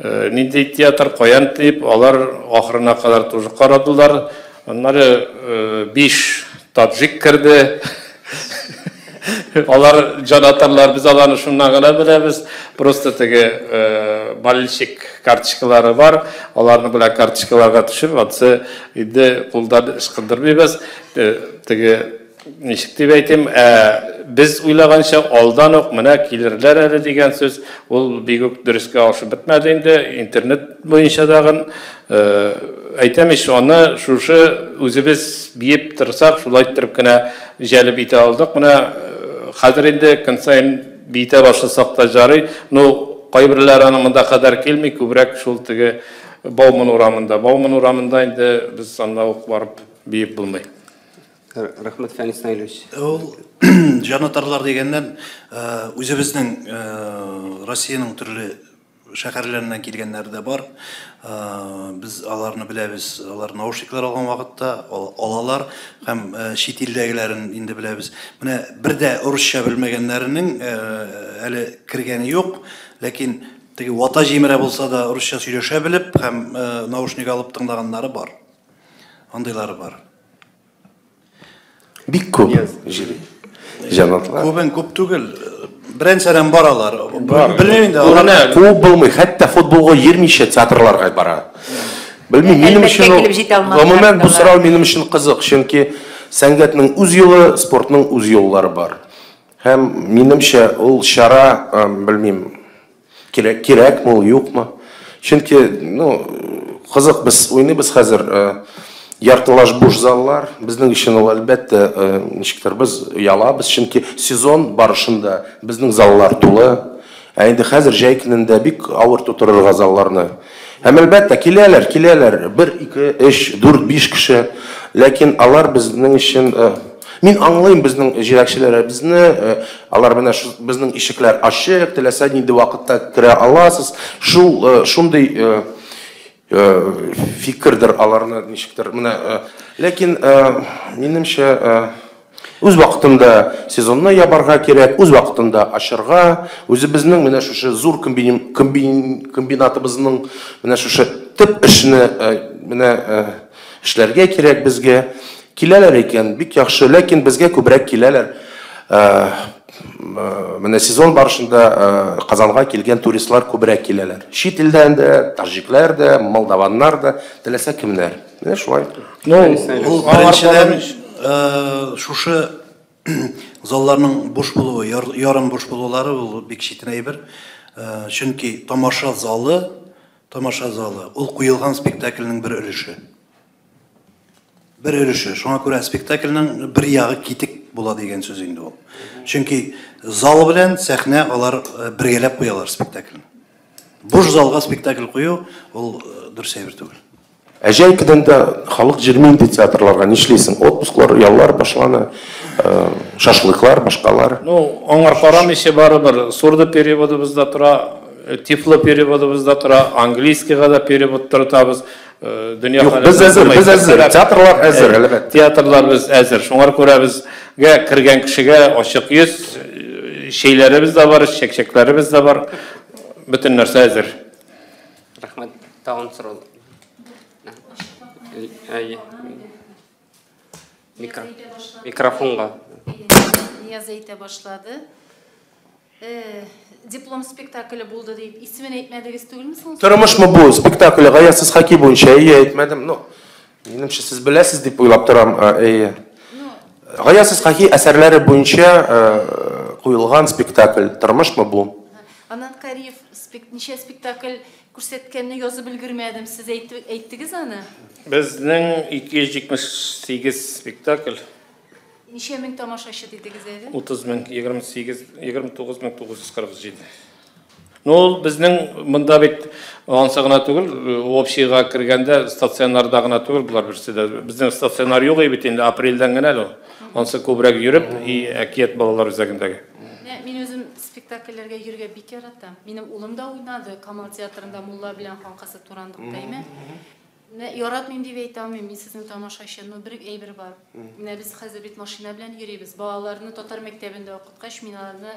Нинди театр, каян дип, алар ахырына кадәр тоже карадылар. Аннары 5 таджик керде. Алар җанатарлар, без аларны шуннан гына беләбез. Просто теге болельщик карточкалары бар. Аларны белән карточкаларга төшеп, атсы инде кулдан ычкындырмыйбыз. Теге ничек дип әйтим, без уйлаганча алдан ук менә килерләр әле дигән сүз, ул бик үк дөрескә ашып бетмәде инде, интернет буенча дагын. Әйтәм ич, аны шушы үзебез биеп торсак, шулай иттереп кенә җәлеп итә алдык. Менә хәзер инде көн саен биетә башласак та жарый. Ну, кайберләре аның монда кадәр килми, күбрәк шул теге Бауман урамында. Бауман урамында инде без анда ук барып биеп булмый. Рәхмәт, Фәнис Наилевич. Ул җанатарлар дигәннән, үзебезнең Россиянең төрле шәһәрләреннән килгәннәр дә бар. Без аларны беләбез, алар наушниклар алган вакытта алалар һәм чит илдәгеләрен инде беләбез. Менә бер дә урысча белмәгәннәренең әле кергәне юк, ләкин теге вата җимерә булса да урысча сөйләшә белеп һәм наушник алып тыңлаганнары бар. Андыйлары бар. Бик күп җири. Җанатарлар. Күбен күп түгел. Беренчедән баралар. Белмим инде. Алар күп булмый, хәтта футболга йөрмичә театрларга бара. Белмим, минем өчен гомумән бу сорау минем өчен кызык, чөнки сәнгатьнең үз юлы, спортның үз юллары бар. Һәм минемчә ул чара, белмим, кирәкме ул, юкмы? Чөнки, ну, кызык, без уйныйбыз хәзер яртылаш буш заллар, безнең өчен ул әлбәттә ничектер без оялабыз, чөнки сезон барышында безнең заллар тулы. Ә инде хәзер җәй көнендә бик авыр тутырырга залларны. Һәм әлбәттә киләләр, киләләр 1, 2, 3, 4, 5 кеше. Ләкин алар безнең өчен, мин аңлыйм безнең җитәкчеләребезне, алар менә безнең ишекләр ачык, теләсә нинди вакытта керә аласыз. Шул шундый фикердер аларны ничектер. Менә, ләкин минемчә, Үз вакытында сезонны ябарга кирәк, үз вакытында ачырга. Үзебезнең менә шушы зур комбинатыбызның менә шушы төп эшне менә эшләргә кирәк безгә. Киләләр икән, бик яхшы, ләкин безгә күбрәк киләләр. Менә сезон барышында Казанга килгән туристлар күбрәк киләләр. Чит илдән дә, таҗиклар да, молдаваннар да, теләсә кемнәр. Менә шулай. Ну, Ул беренчедән шушы залларның буш булуы, ярым буш булулары ул бик читен әйбер. Чөнки тамаша залы, ул куелган спектакльнең бер өлеше. Бер өлеше. Шуңа күрә спектакльнең бер ягы китек була дигән сүз инде ул. Чөнки зал белән сәхнә алар бергәләп куялар спектакльне. Буш залга спектакль кую ул дөрес әйбер түгел. Ә җәй көнендә халык йөрми инде театрларга, нишлисең? Отпусклар, яллар башлана, шашлыклар, башкалар. Ну, аңар карамыйча барыбер сурдо переводыбыз да тора, тифло переводыбыз да тора, английскийга да перевод торатабыз. Дөнья Юк, без әзер, без әзер. Театрлар әзер, әлбәттә. Театрлар без әзер. Шуңар күрә безгә кергән кешегә ачык йөз, чәйләребез дә бар, чәкчәкләребез дә бар. Бөтен нәрсә әзер. Рәхмәт. Тагын сорау. Микрофонга. Нияз әйтә башлады. Диплом спектакле булды дип, исемен әйтмәдегез түгелме соң? Тормышмы бу спектакле Гаясыз хоккей буенча, әйе, әйтмәдем. Ну, минемчә сез беләсез дип уйлап торам, әйе. Гаясыз хоккей әсәрләре буенча куелган спектакль Тормышмы бу? Аннан Кариев ничә спектакль күрсәткәнне язып өлгермәдем. Сез әйттегез аны? Безнең 278 спектакль. Ничә мең тамашачы дидегез әле? 30 мең, 28, 29947. Ну, ул безнең монда бит ансы гына түгел, общийга кергәндә стационарда гына түгел булар берсе дә. Безнең стационар юк бит инде, апрельдән генә әле ул. Ансы күбрәк йөреп, и Әкият балалар үзәгендәге. Мин үзем спектакльләргә йөрергә бик яратам. Минем улым да уйнады Камал театрында Мулла белән хан кызы Турандыкта, әйме? Яратмыйм дип әйтә алмыйм, мин сезнең тамашачы, но бер әйбер бар. Менә без хәзер бит машина белән йөрибез. Балаларны татар мәктәбендә укыткач, мин аларны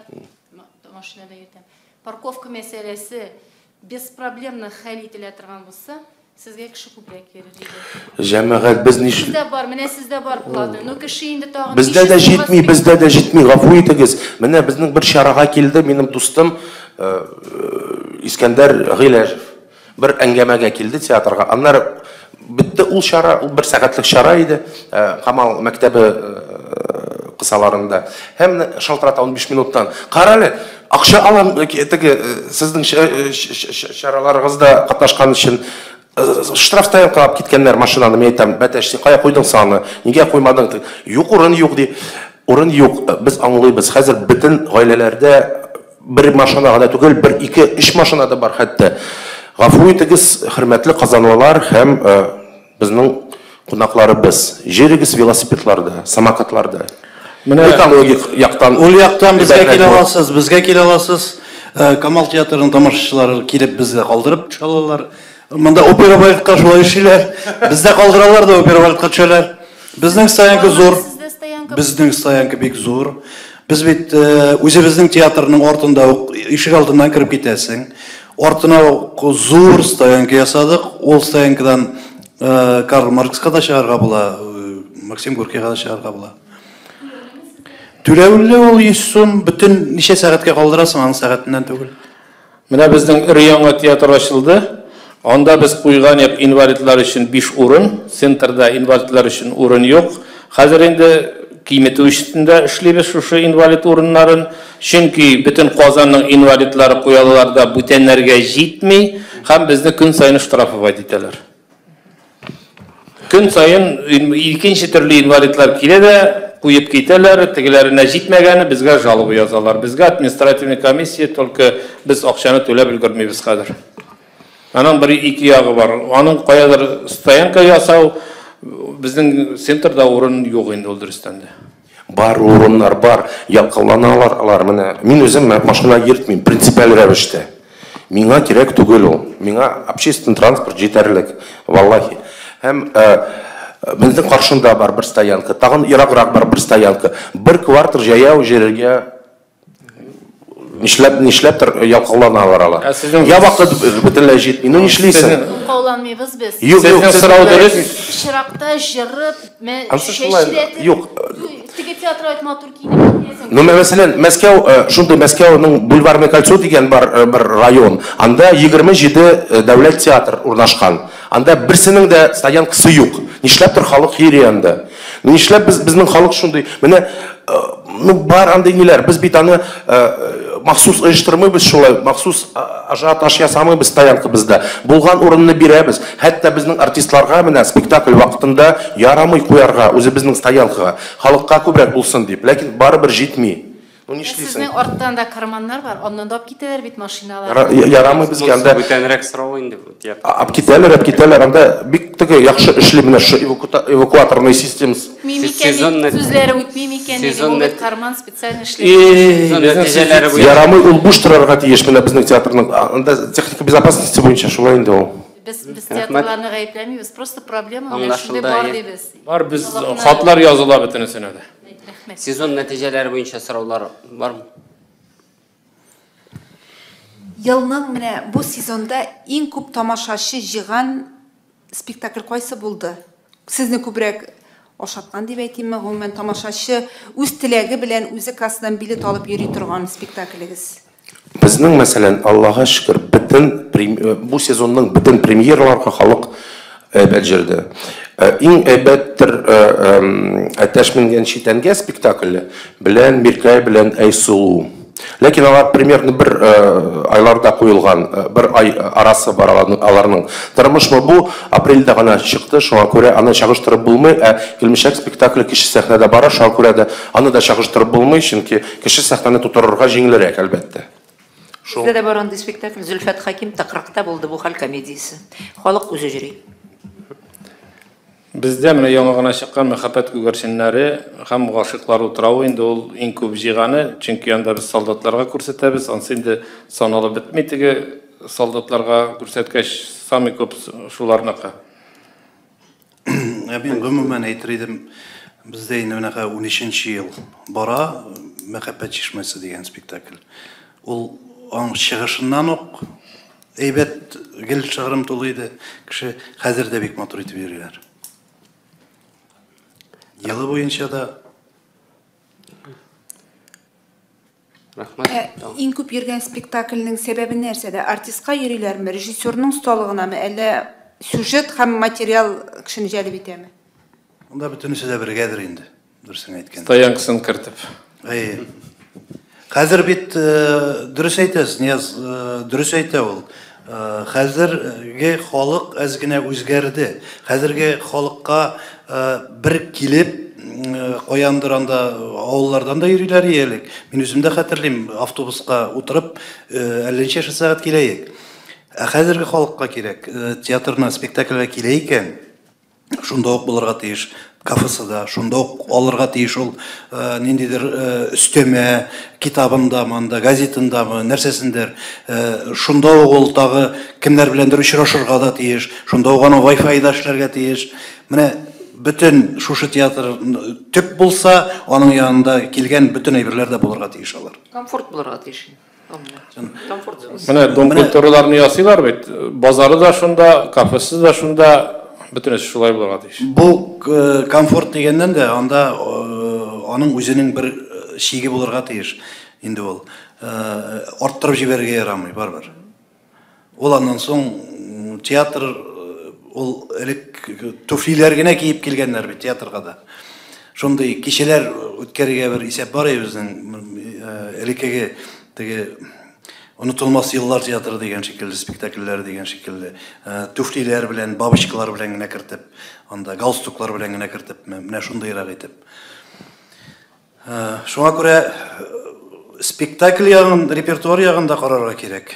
машинада йөртәм. Парковка мәсьәләсе беспроблемно хәл ителә торган булса, сезгә кеше күбрәк йөрер иде. Җәмәгать, без ниш... Сездә бар, менә сездә бар платный. Но кеше инде тагын Бездә дә җитми, бездә дә җитми, гафу итегез. Менә безнең бер чарага килде минем дустым Искәндәр Гыйләҗев. Бер әңгәмәгә килде театрга. Аннары бетте ул чара, ул бер сәгатьлек чара иде, Камал мәктәбе кысаларында. Һәм шалтырата 15 минуттан. Кара әле, акча алам, теге сезнең чараларыгызда катнашкан өчен штраф стоянкага алып киткәннәр машинаны. Мин әйтәм, бәтәш, син кая куйдың саны? Нигә куймадың? Юк, урын юк ди. Урын юк, без аңлыйбыз. Хәзер бөтен гаиләләрдә бер машина гына түгел, бер, ике, өч машина да бар хәтта. Гафу итегез, хөрмәтле казанлылар һәм безнең кунакларыбыз. Җөрегез велосипедларда, самокатларда. Менә экологик яктан. Ул яктан безгә килә аласыз, безгә килә аласыз. Камал театрының тамашачылары килеп безгә калдырып төшә алалар. Монда опера балетка шулай эшлиләр. Бездә калдыралар да опера балетка төшәләр. Безнең стоянка зур. Безнең стоянка бик зур. Без бит үзебезнең театрның артында ук ишек алдыннан кереп китәсең. Артына ук зур стоянка ясадык. Ул стоянкадан Карл Маркска да чыгарга була, Максим Горькийга да чыгарга була. Түләүле ул 100 сум, бөтен ничә сәгатькә калдырасың, аның сәгатеннән түгел. Менә безнең өр-яңа театр ачылды. Анда без куйган як инвалидлар өчен 5 урын, центрда инвалидлар өчен урын юк. Хәзер инде киметү өстендә эшлибез шушы инвалид урыннарын, чөнки бөтен Казанның инвалидлары куялар да бүтәннәргә җитми һәм безне көн саен штрафовать итәләр. Көн саен икенче төрле инвалидлар килә дә куеп китәләр, тегеләренә җитмәгәне безгә жалоба язалар. Безгә административный комиссия, только без акчаны түләп өлгермибез хәзер. Аның бер ике ягы бар. Аның каядыр стоянка ясау, безнең центрда урын юк инде ул дөрестән дә. Бар урыннар бар, якынланалар алар. Менә мин үзем машина йөртмим принципиаль рәвештә. Миңа кирәк түгел ул. Миңа общественный транспорт җитәрлек, валлахи. Һәм Безнең каршында бар бер стоянка, тагын ераграк бар бер стоянка. Бер квартал җәяү җиргә нишләптер ялкауланалар алар. Я вакыт бөтенләй җитми. Ну нишлисең? Ялкауланмыйбыз без. Юк, юк, сорау дөрес. Пычракта җырып, чәчрәтеп. Юк. Теге театрга бит матур киенеп киләсең. Ну, мәсәлән, Мәскәү, шундый Мәскәүнең Бульварный кольцо дигән бар бер район. Анда 27 дәүләт театр урнашкан. Анда берсенең дә стоянкасы юк. Нишләптер халык йөри анда. Ну нишләп безнең халык шундый? Менә ну бар андый ниләр. Без бит аны махсус оештырмыйбыз шулай, махсус ажиотаж ясамыйбыз стоянкабызда. Булган урынны бирәбез. Хәтта безнең артистларга менә спектакль вакытында ярамый куярга үзебезнең стоянкага. Халыкка күбрәк булсын дип. Ләкин барыбер җитми. Ну нишлисең? Сезнең арттан да карманнар бар, аннан да алып китәләр бит машиналар. Ярамый безгә анда. Бүтәнрәк сорау инде бу театр. Алып китәләр, алып китәләр. Анда бик теге яхшы эшли менә шу эвакуаторный системасы. Сүзләре үтми микән? Ул бит карман специально эшли. Ярамый ул буш торырга тиеш менә безнең театрның. Анда техника безопасности буенча шулай инде ул. Без театрларны гаепләмибез, просто проблема менә шундый бар дибез. Бар, без хатлар языла бөтенесенә дә. Сезон нәтиҗәләре буенча сораулар бармы? Елның менә бу сезонда иң күп тамашачы җыйган спектакль кайсы булды? Сезне күбрәк ашаткан дип әйтимме, гомумән тамашачы үз теләге белән үзе кассадан билет алып йөри торган спектаклегез? Безнең, мәсәлән, Аллаһка шөкер, бөтен бу сезонның бөтен премьераларга халык әйбәт җөрде. Иң әйбәттер Әтәш менгән читәнгә спектакле белән Миркәй белән Айсылу. Ләкин алар примерно бер айларда куелган, бер ай арасы бар аларның. Тормышмы бу апрельдә гына чыкты, шуңа күрә аны чагыштырып булмый, ә Килмешәк спектакле кече сәхнәдә бара, шуңа күрә дә аны да чагыштырып булмый, чөнки кече сәхнәне тутырырга җиңелрәк, әлбәттә. Бездә дә бар андый спектакль, Зөлфәт Хәким тыкрыкта булды бу хәл комедиясе. Халык үзе йөри. Бездә менә яңа гына чыккан Мәхәббәт күгәрченнәре һәм Гашыйклар утравы инде ул иң күп җыйганы, чөнки анда без солдатларга күрсәтәбез, ансы инде саналып бетми теге солдатларга күрсәткәч, самый күп шуларныкы. Ә мин гомумән әйтер идем, бездә инде менә 13 ел бара Мәхәббәт чишмәсе дигән спектакль. Ул аның чыгышыннан ук әйбәт гел шыгрым тулы иде. Кеше хәзер дә бик матур итеп йөриләр. Елы буенча да. Рәхмәт. Иң күп йөргән спектакльнең сәбәбе нәрсәдә? Артистка йөриләрме, режиссерның осталыгынамы, әллә сюжет һәм материал кешене җәлеп итәме? Анда бөтенесе дә бергәдер инде, дөресен әйткәндә. Стоянкасын кертеп. Әйе. Хәзер бит дөрес әйтәсез, Нияз, дөрес әйтә ул. Хәзерге халык әз генә үзгәрде. Хәзерге халыкка бер килеп, каяндыр анда авыллардан да йөриләр элек. Мин үзем дә хәтерлим, автобуска утырып, әллә ничә сәгать киләек. Ә хәзерге халыкка кирәк, театрына, спектакльгә килә икән, шунда ук булырга тиеш кафесы да, шунда ук алырга тиеш ул ниндидер өстәмә китабындамы, анда газетындамы, нәрсәсендер. Шунда ук ул тагы кемнәр беләндер очрашырга да тиеш, шунда ук аның Wi-Fi да эшләргә тиеш. Менә бөтен шушы театр төп булса, аның янында килгән бөтен әйберләр дә булырга тиеш алар. Комфорт булырга тиеш. Комфорт. Менә дом культураларны ясыйлар бит. Базары да шунда, кафесы да шунда. Бөтенесе шулай булырга тиеш. Бу комфорт дигәннән дә анда аның үзенең бер чиге булырга тиеш. Инде ул арттырып җибәрергә ярамый барыбер. Ул аннан соң театр ул элек туфлиләр генә киеп килгәннәр бит театрга да. Шундый кичәләр үткәрергә бер исәп бар иде безнең элеккеге теге Онытылмас еллар театры дигән шикелле, спектакльләр дигән шикелле, туфлиләр белән, бабочкалар белән генә кертеп, анда галстуклар белән генә кертеп, менә шундыйрак итеп. Шуңа күрә спектакль ягын, репертуар ягын да карарга кирәк.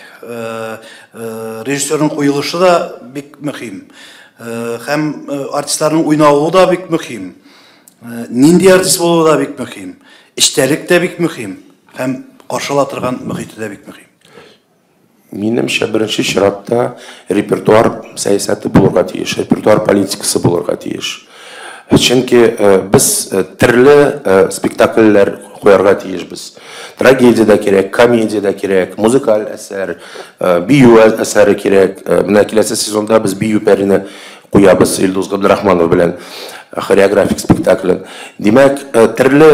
Режиссерның куелышы да бик мөһим. Һәм артистларның уйнавы да бик мөһим. Нинди артист булуы да бик мөһим. Эчтәлек тә бик мөһим. Һәм каршыла торган мөхите дә бик мөһим. Минемчә, беренче чиратта репертуар сәясәте булырга тиеш, репертуар политикасы булырга тиеш. Чөнки без төрле спектакльләр куярга тиешбез. Трагедия дә кирәк, комедия дә кирәк, музыкаль әсәр, бию әсәре кирәк. Менә киләсе сезонда без бию пәрине куябыз Илдус Габдрахманов белән хореографик спектаклен. Димәк, төрле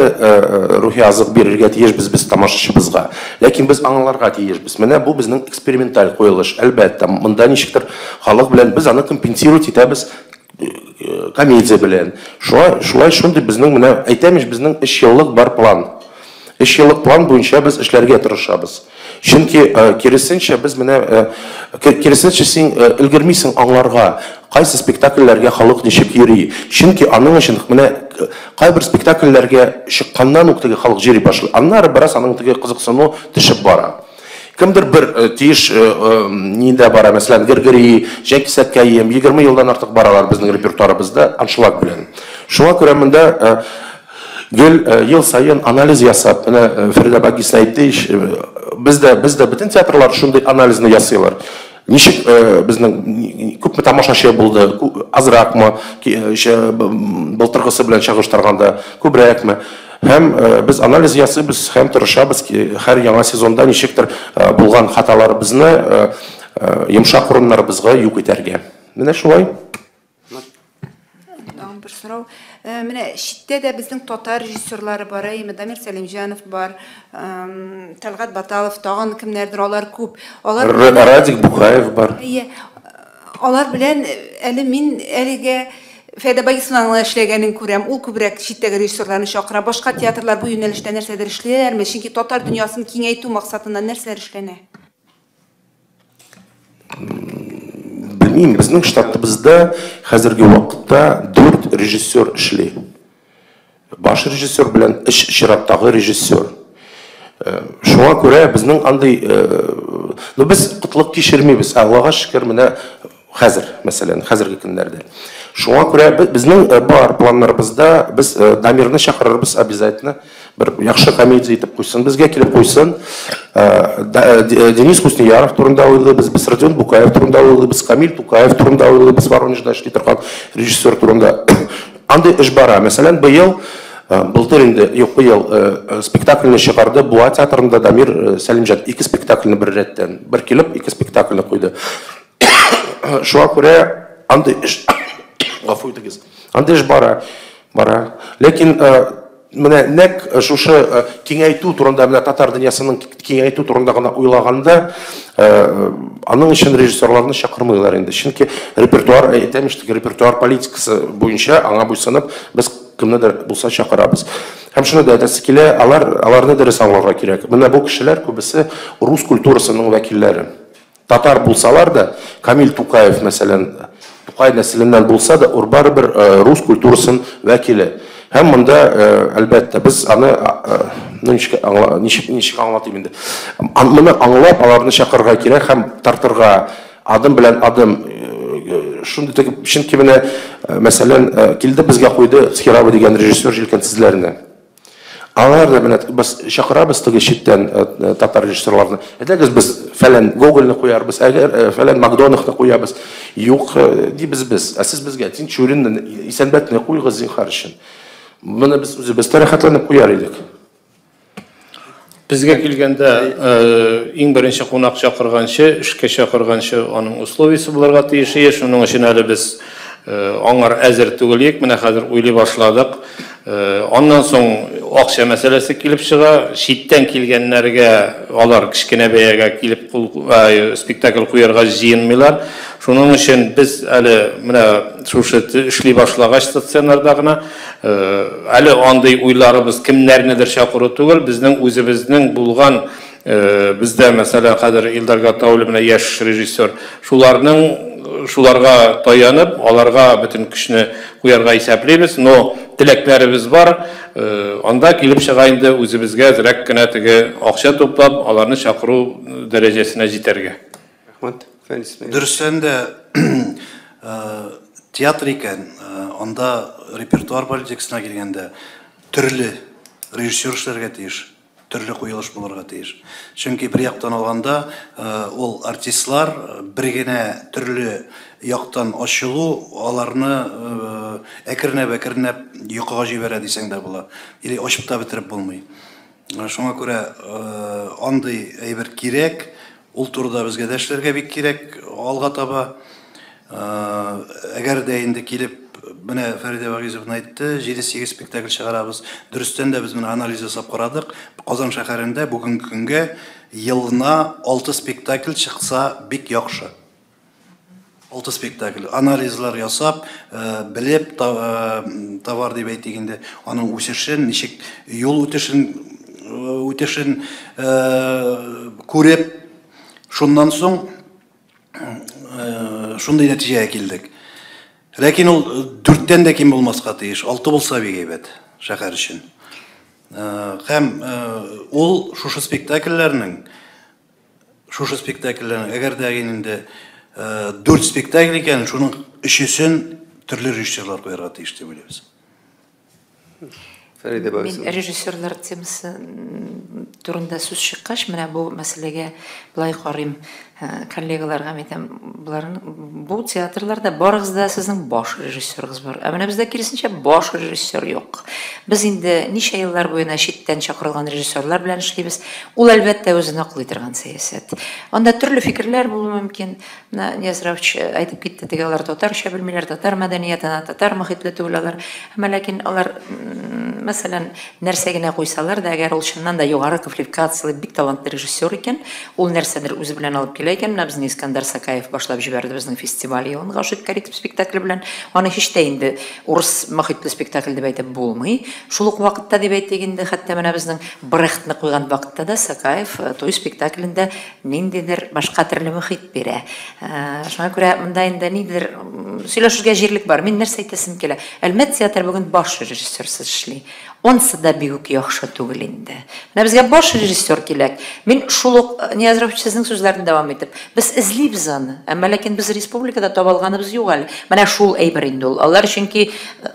рухи азык бирергә тиешбез без тамашачыбызга. Ләкин без аңларга тиешбез. Менә бу безнең эксперименталь куелыш. Әлбәттә, монда ничектер халык белән без аны компенсировать итәбез комедия белән. Шулай шундый безнең менә әйтәм ич, безнең 3 еллык бар план. 3 еллык план буенча без эшләргә тырышабыз. Чөнки киресенчә без менә киресенчә син өлгермисең аңларга, кайсы спектакльләргә халык ничек йөри. Чөнки аның өчен менә кайбер спектакльләргә чыкканнан ук теге халык йөри башлый. Аннары бераз аның теге кызыксыну төшеп бара. Кемдер бер тиеш нидә бара, мәсәлән, Гергери, Җәкисәкәем, 20 елдан артык баралар безнең репертуарыбызда аншлаг белән. Шуңа күрә монда гел ел саен анализ ясап, менә Фәридә Багисна әйтте ич, бездә бөтен театрлар шундый анализны ясыйлар. Ничек безнең күпме тамашачы булды, азракмы, былтыргысы белән чагыштырганда күбрәкме? Һәм без анализ ясыйбыз һәм тырышабыз ки, һәр яңа сезонда ничектер булган хаталарыбызны йомшак урыннарыбызга юк итәргә. Менә шулай. Тагын бер сорау. Менә читтә дә безнең татар режиссерлары бар, әйеме, Дамир Сәлимҗанов бар, Тәлгать Баталов, тагын кемнәрдер, алар күп. Алар Радик Букаев бар. Әйе, алар белән әле мин әлегә Фәридә Багисованың эшләгәнен күрәм. Ул күбрәк читтәге режиссерларны чакыра. Башка театрлар бу юнәлештә нәрсәдер эшлиләрме? Чөнки татар дөньясын киңәйтү максатыннан нәрсәләр эшләнә? Белмим, безнең штатыбызда хәзерге вакытта 4 режиссер эшли. Баш режиссер белән 3 чираттагы режиссер. Шуңа күрә безнең андый, ну без кытлык кичермибез. Аллага шөкер, менә хәзер, мәсәлән, хәзерге көннәрдә. Шуңа күрә безнең бар планнарыбызда без Дамирны чакырырбыз обязательно. Бер яхшы комедия итеп куйсын, безгә килеп куйсын. Денис Хуснеяров турында уйлыйбыз, без Родион Букаев турында уйлыйбыз, Камил Тукаев турында уйлыйбыз, Воронежда эшли торган режиссер турында. Андый эш бара. Мәсәлән, быел, былтыр инде, юк, быел спектакльне чыгарды Буа театрында Дамир Сәлимҗан. 2 спектакльне бер рәттән, бер килеп, 2 спектакльне куйды. Шуңа күрә андый эш, гафу итегез, андый эш бара. Ләкин менә нәк шушы киңәйтү турында, менә татар дөньясының киңәйтү турында гына уйлаганда, аның өчен режиссерларны чакырмыйлар инде. Чөнки репертуар, әйтәм ич, репертуар политикасы буенча аңа буйсынып без кемнедер булса чакырабыз. Һәм шуны да әйтәсе килә, аларны дөрес аңларга кирәк. Менә бу кешеләр күбесе рус культурасының вәкилләре. Татар булсалар да, Камил Тукаев, мәсәлән, Тукай нәселеннән булса да, ул барыбер рус культурасының вәкиле. Һәм монда, әлбәттә, без аны, ну, ничек аңлатыйм инде. Моны аңлап, аларны чакырырга кирәк һәм тартырга адым белән адым. Шундый теге, чөнки менә, мәсәлән, килде безгә куйды Схираба дигән режиссер җилкәнсезләрне. Алар да менә без чакырабыз теге читтән татар режиссерларны. Әйдәгез без фәлән Гогольне куярбыз, әгәр фәлән Макдонахны куябыз. Юк, дибез без. Ә сез безгә Тинчуринны, Исәнбәтне куйгыз зинһар өчен. Моны без үзебез тә рәхәтләнеп куяр идек. Безгә килгәндә, иң беренче кунак чакырганчы, эшкә чакырганчы аның условиясе булырга тиеш. Шуның өчен әле без аңар әзер түгел идек. Менә хәзер уйлый башладык. Аннан соң акча мәсьәләсе килеп чыга. Читтән килгәннәргә алар кечкенә бәягә килеп спектакль куярга җыенмыйлар. Шуның өчен без әле менә шушы эшли башлагач стационарда гына әле андый уйларыбыз кемнәрнедер чакыру түгел, безнең үзебезнең булган, бездә мәсәлән хәзер Илдар Гатауллин менә яшь режиссер, шуларга таянып, аларга бөтен көчне куярга исәплибез, но теләкләребез бар. Анда килеп чыга инде үзебезгә әзрәк кенә теге акча туплап, аларны чакыру дәрәҗәсенә җитәргә. Рәхмәт. Дөрестән дә театр икән, анда репертуар политикасына килгәндә төрле режиссер эшләргә тиеш. Төрле куелыш булырга тиеш. Чөнки бер яктан алганда, ул артистлар бер генә төрле яктан ачылу аларны әкренләп-әкренләп йокыга җибәрә дисәң дә була. Или ачып та бетереп булмый. Шуңа күрә андый әйбер кирәк. Ул турыда безгә дә эшләргә бик кирәк алга таба. Әгәр дә инде килеп, менә Фәридә Вагизовна әйтте, 7-8 спектакль чыгарабыз. Дөрестән дә без менә анализ ясап карадык. Казан шәһәрендә бүгенге көнгә елына 6 спектакль чыкса бик яхшы. 6 спектакль. Анализлар ясап, белеп, товар дип әйтик инде, аның үсешен, ничек юл үтешен күреп, шуннан соң шундый нәтиҗәгә килдек. Ләкин ул 4-тән дә ким булмаска тиеш, 6 булса бик әйбәт шәһәр өчен. Һәм ул шушы спектакльләрнең, әгәр дә инде 4 спектакль икән, шуның 3-сен төрле режиссерлар куярга тиеш дип уйлыйбыз. Мин режиссерлар темасы турында сүз чыккач, менә бу мәсьәләгә былай карыйм. Коллегаларга әйтәм, бу театрларда барыгыз да сезнең баш режиссерыгыз бар. Ә менә бездә киресенчә баш режиссер юк. Без инде ничә еллар буена читтән чакырылган режиссерлар белән эшлибез. Ул әлбәттә үзен аклый торган сәясәт. Анда төрле фикерләр булуы мөмкин. Менә Нияз Рәүфович әйтеп китте, теге алар татарча белмиләр, татар мәдәниятына, татар мохитле түгел алар. Әмма ләкин алар, мәсәлән, нәрсә генә куйсалар да, әгәр ул чыннан да югары квалификацияле, бик талантлы режиссер икән, ул нәрсәдер үзе белән алып килә икән. Менә безнең Искәндәр Сакаев башлап җибәрде безнең фестиваль елын Гашыйк коллектив спектакле белән. Аны һич тә инде урыс мохитле спектакль дип әйтеп булмый. Шул ук вакытта дип әйтик инде, хәтта менә безнең Брехтны куйган вакытта да Сакаев туй спектаклендә ниндидер башка төрле мохит бирә. Шуңа күрә монда инде ниндидер сөйләшергә җирлек бар. Мин нәрсә әйтәсем килә? Әлмәт театры бүген баш режиссерсыз эшли. Онсы да бик үк яхшы түгел инде. Менә безгә баш режиссер кирәк. Мин шул ук Нияз Рәүфович сезнең сүзләрне дәвам итеп, без эзлибез аны. Әмма ләкин без республикада таба алганыбыз юк әле. Менә шул әйбер инде ул. Алар чөнки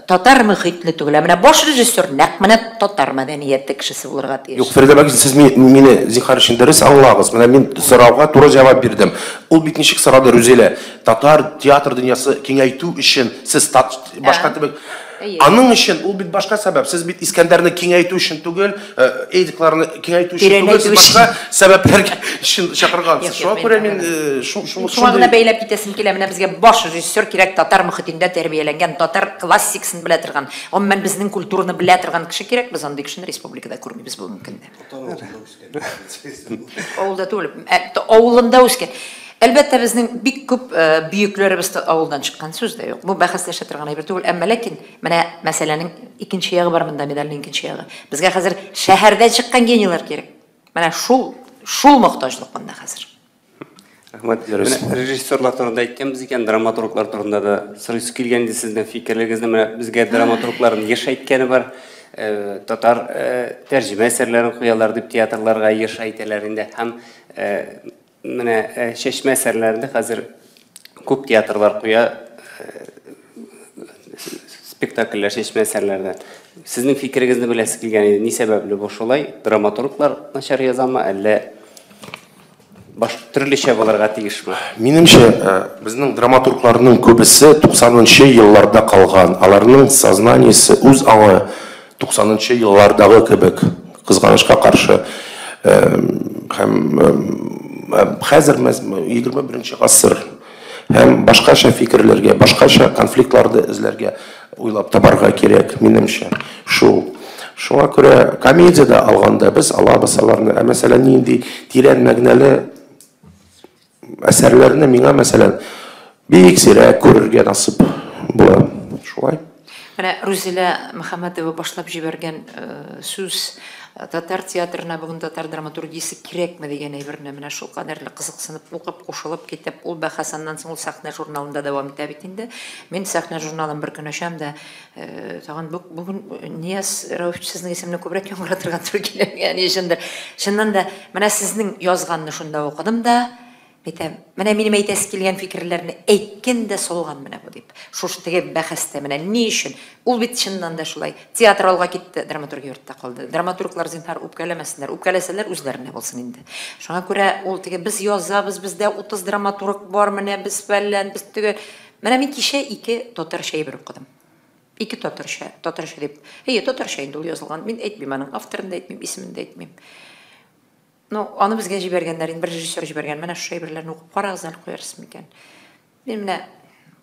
татар мөхитле түгел. Ә менә баш режиссер нәкъ менә татар мәдәнияте кешесе булырга тиеш. Юк, Фәридә Бәкизовна, сез мине зинһар өчен дөрес аңлагыз. Менә мин сорауга туры җавап бирдем. Ул бит ничек сорады Рүзилә? Татар театр дөньясы киңәйтү өчен сез башка төбәк. Аның өчен ул бит башка сәбәп. Сез бит Искәндәрне киңәйтү өчен түгел, Эдикларны киңәйтү өчен түгел, сез башка сәбәпләр өчен чакыргансыз. Шуңа күрә мин шуңа гына бәйләп китәсем килә. Менә безгә баш режиссер кирәк, татар мөхитендә тәрбияләнгән, татар классикасын белә торган, гомумән безнең культураны белә торган кеше кирәк. Без андый кешене республикада күрмибез бүгенге көндә. Авылда түгел, авылында үскән. Әлбәттә, безнең бик күп бөекләребез авылдан чыккан, сүз дә юк. Бу бәхәсләшә торган әйбер түгел. Әмма ләкин менә мәсьәләнең икенче ягы бар монда, медальнең икенче ягы. Безгә хәзер шәһәрдә чыккан генийлар кирәк. Менә шул мохтаҗлык монда хәзер. Рәхмәт. Режиссерлар турында әйткәнбез икән, драматурглар турында да сорыйсы килгән иде сезнең фикерләрегезне. Менә безгә драматургларның еш әйткәне бар. Татар тәрҗемә әсәрләрен куялар дип театрларга еш әйтәләр инде. Һәм менә чәчмә әсәрләрендә хәзер күп театрлар куя спектакльләр чәчмә әсәрләрдән. Сезнең фикерегезне беләсе килгән иде. Ни сәбәпле бу шулай? Драматурглар начар язамы, әллә баш төрлечә булырга тиешме? Минемчә, безнең драматургларның күбесе 90-нчы елларда калган. Аларның сознаниесе, үз аңы 90-нчы еллардагы кебек, кызганычка каршы. Һәм хәзер 21 гасыр һәм башкача фикерләргә, башкача конфликтларны эзләргә уйлап табарга кирәк, минемчә. Шул. Шуңа күрә комедиядә алганда без алабыз аларны. Ә мәсәлән, нинди тирән мәгънәле әсәрләрне миңа, мәсәлән, бик сирәк күрергә насыйп була. Шулай. Менә Рүзилә Мөхәммәтова башлап җибәргән сүз татар театрына бүген татар драматургиясе кирәкме дигән әйберне менә шул кадәрле кызыксынып укып, кушылып китеп, ул бәхәс аннан соң ул сәхнә журналында дәвам итә бит инде. Мин сәхнә журналын бер көн ачам да, тагын бүген Нияз Рәүфович сезнең исемне күбрәк яңгыратырга туры килә, ни өчендер. Чыннан да менә сезнең язганны шунда укыдым да, Әйтәм, менә минем әйтәсе килгән фикерләрне әйткән дә салган менә бу дип. Шушы теге бәхәстә менә ни өчен? Ул бит чыннан да шулай. Театр алга китте, драматургия йортта калды. Драматурглар зинһар үпкәләмәсеннәр, үпкәләсәләр үзләренә булсын инде. Шуңа күрә ул теге без язабыз, бездә 30 драматург бар, менә без фәлән, без теге. Менә мин кичә 2 татарча әйбер укыдым. 2 татарча, татарча дип. Әйе, татарча инде ул язылган. Мин әйтмим аның авторын да әйтмим, исемен дә әйтмим. Ну, аны безгә җибәргәннәр, инде бер режиссер җибәргән. Менә шушы әйберләрне укып карагыз әле, куярсыз микән? Мин менә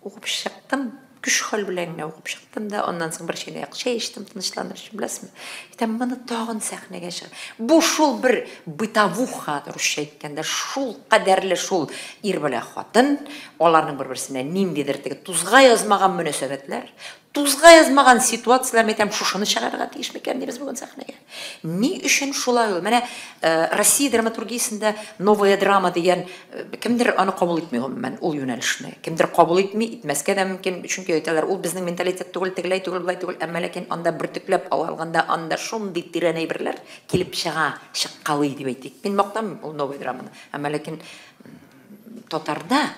укып чыктым, көч хәл белән генә укып чыктым да, аннан соң бер чынаяк чәй эчтем, тынычланыр өчен, беләсезме? Әйтәм, моны тагын сәхнәгә чыгар. Бу шул бер бытовуха, русча әйткәндә, шул кадәрле шул ир белән хатын, аларның бер-берсенә ниндидер теге тузга язмаган мөнәсәбәтләр, тузга язмаган ситуацияләр, мин әйтәм, шушыны чыгарырга тиеш микән без бүген сәхнәгә? Ни өчен шулай ул? Менә Россия драматургиясендә новая драма дигән, кемдер аны кабул итми гомумән, ул юнәлешне. Кемдер кабул итми, итмәскә дә мөмкин, чөнки әйтәләр, ул безнең менталитет түгел, тегеләй түгел, былай түгел, әмма ләкин анда бөртекләп алганда анда шундый тирән әйберләр килеп чыга, чыккалый дип әйтик. Мин мактамыйм ул новая драманы, әмма ләкин татарда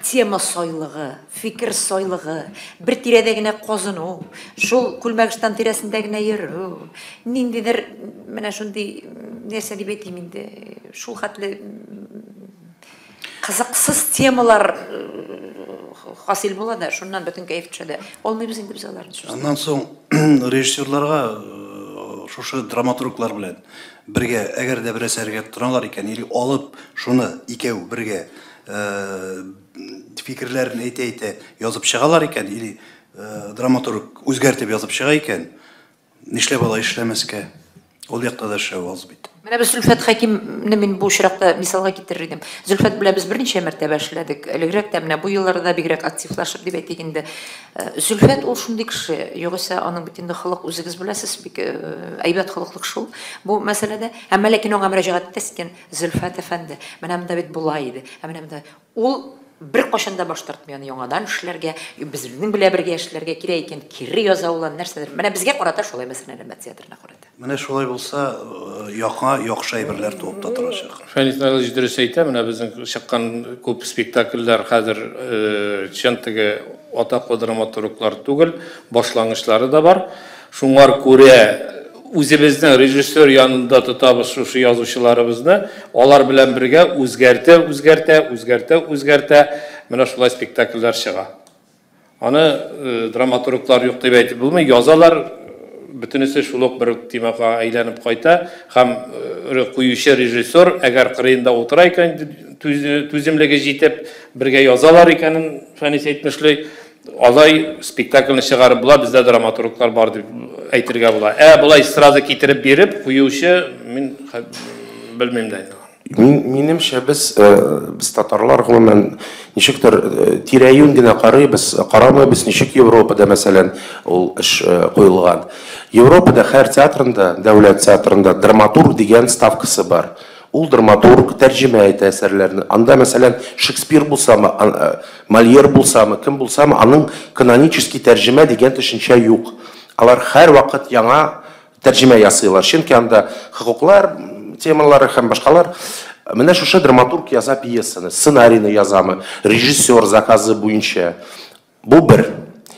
тема сайлыгы, фикер сайлыгы, бер тирәдә генә казыну, шул күлмәкштан тирәсендә генә йөрү, ниндидер менә шундый нәрсә дип әйтим инде, шул хәтле кызыксыз темалар хасил була да, шуннан бөтен кәеф төшә дә. Алмыйбыз инде без аларны. Аннан соң режиссерларга шушы драматурглар белән бергә, әгәр дә бер әсәргә тотыналар икән, или алып шуны икәү бергә фикерләрен әйтә-әйтә язып чыгалар икән, или драматург үзгәртеп язып чыга икән, нишләп алай эшләмәскә? Ул якта да эшләү аз бит. Менә без Зөлфәт Хәкимне мин бу очракта мисалга китерер идем. Зөлфәт белән без берничә мәртәбә эшләдек. Элегрәк тә менә бу елларда бигрәк активлашып дип әйтик инде. Зөлфәт ул шундый кеше, югыйсә аның бит инде холык үзегез беләсез, бик әйбәт холыклы кеше ул бу мәсьәләдә. Әмма ләкин аңа мөрәҗәгать итәсез икән, Зөлфәт әфәнде, менә монда бит болай иде. Ә менә монда ул бер кашан да баш тартмый аны яңадан эшләргә, безнең белән бергә эшләргә кирәк икән, кире яза ул аны нәрсәдер. Менә безгә карата шулай, мәсәлән, Әлмәт театрына карата. Менә шулай булса, яңа яхшы әйберләр туып та торачак. Фәнис Наилович дөрес әйтә, менә безнең чыккан күп спектакльләр хәзер чын теге атаклы драматурглар түгел, башлангычлары да бар. Шуңар күрә үзебезнең режиссер янында тотабыз шушы язучыларыбызны, алар белән бергә үзгәртә, үзгәртә, үзгәртә, үзгәртә, менә шулай спектакльләр чыга. Аны драматурглар юк дип әйтеп булмый, язалар, бөтенесе шул ук бер темага әйләнеп кайта һәм куючы режиссер, әгәр кырыенда утыра икән, түземлеге җитеп, бергә язалар икәнен Фәнис әйтмешли, алай спектакльне чыгарып була, бездә драматурглар бар дип әйтергә була. Болай сразу китереп биреп куючы мин белмим дә инде. Минемчә, без татарлар гомумән ничектер тирә-юнь генә карыйбыз, карамыйбыз, ничек Европада, мәсәлән, ул эш куелган. Европада һәр театрында, дәүләт театрында драматург дигән ставкасы бар. Ул драматург тәрҗемә итә әсәрләрне. Анда, мәсәлән, Шекспир булсамы, Мольер булсамы, кем булсамы, аның канонический тәрҗемә дигән төшенчә юк. Алар һәр вакыт яңа тәрҗемә ясыйлар. Чөнки анда хокуклар темалары һәм башкалар. Менә шушы драматург яза пьесаны, сценарийны язамы, режиссер заказы буенча. Бу бер.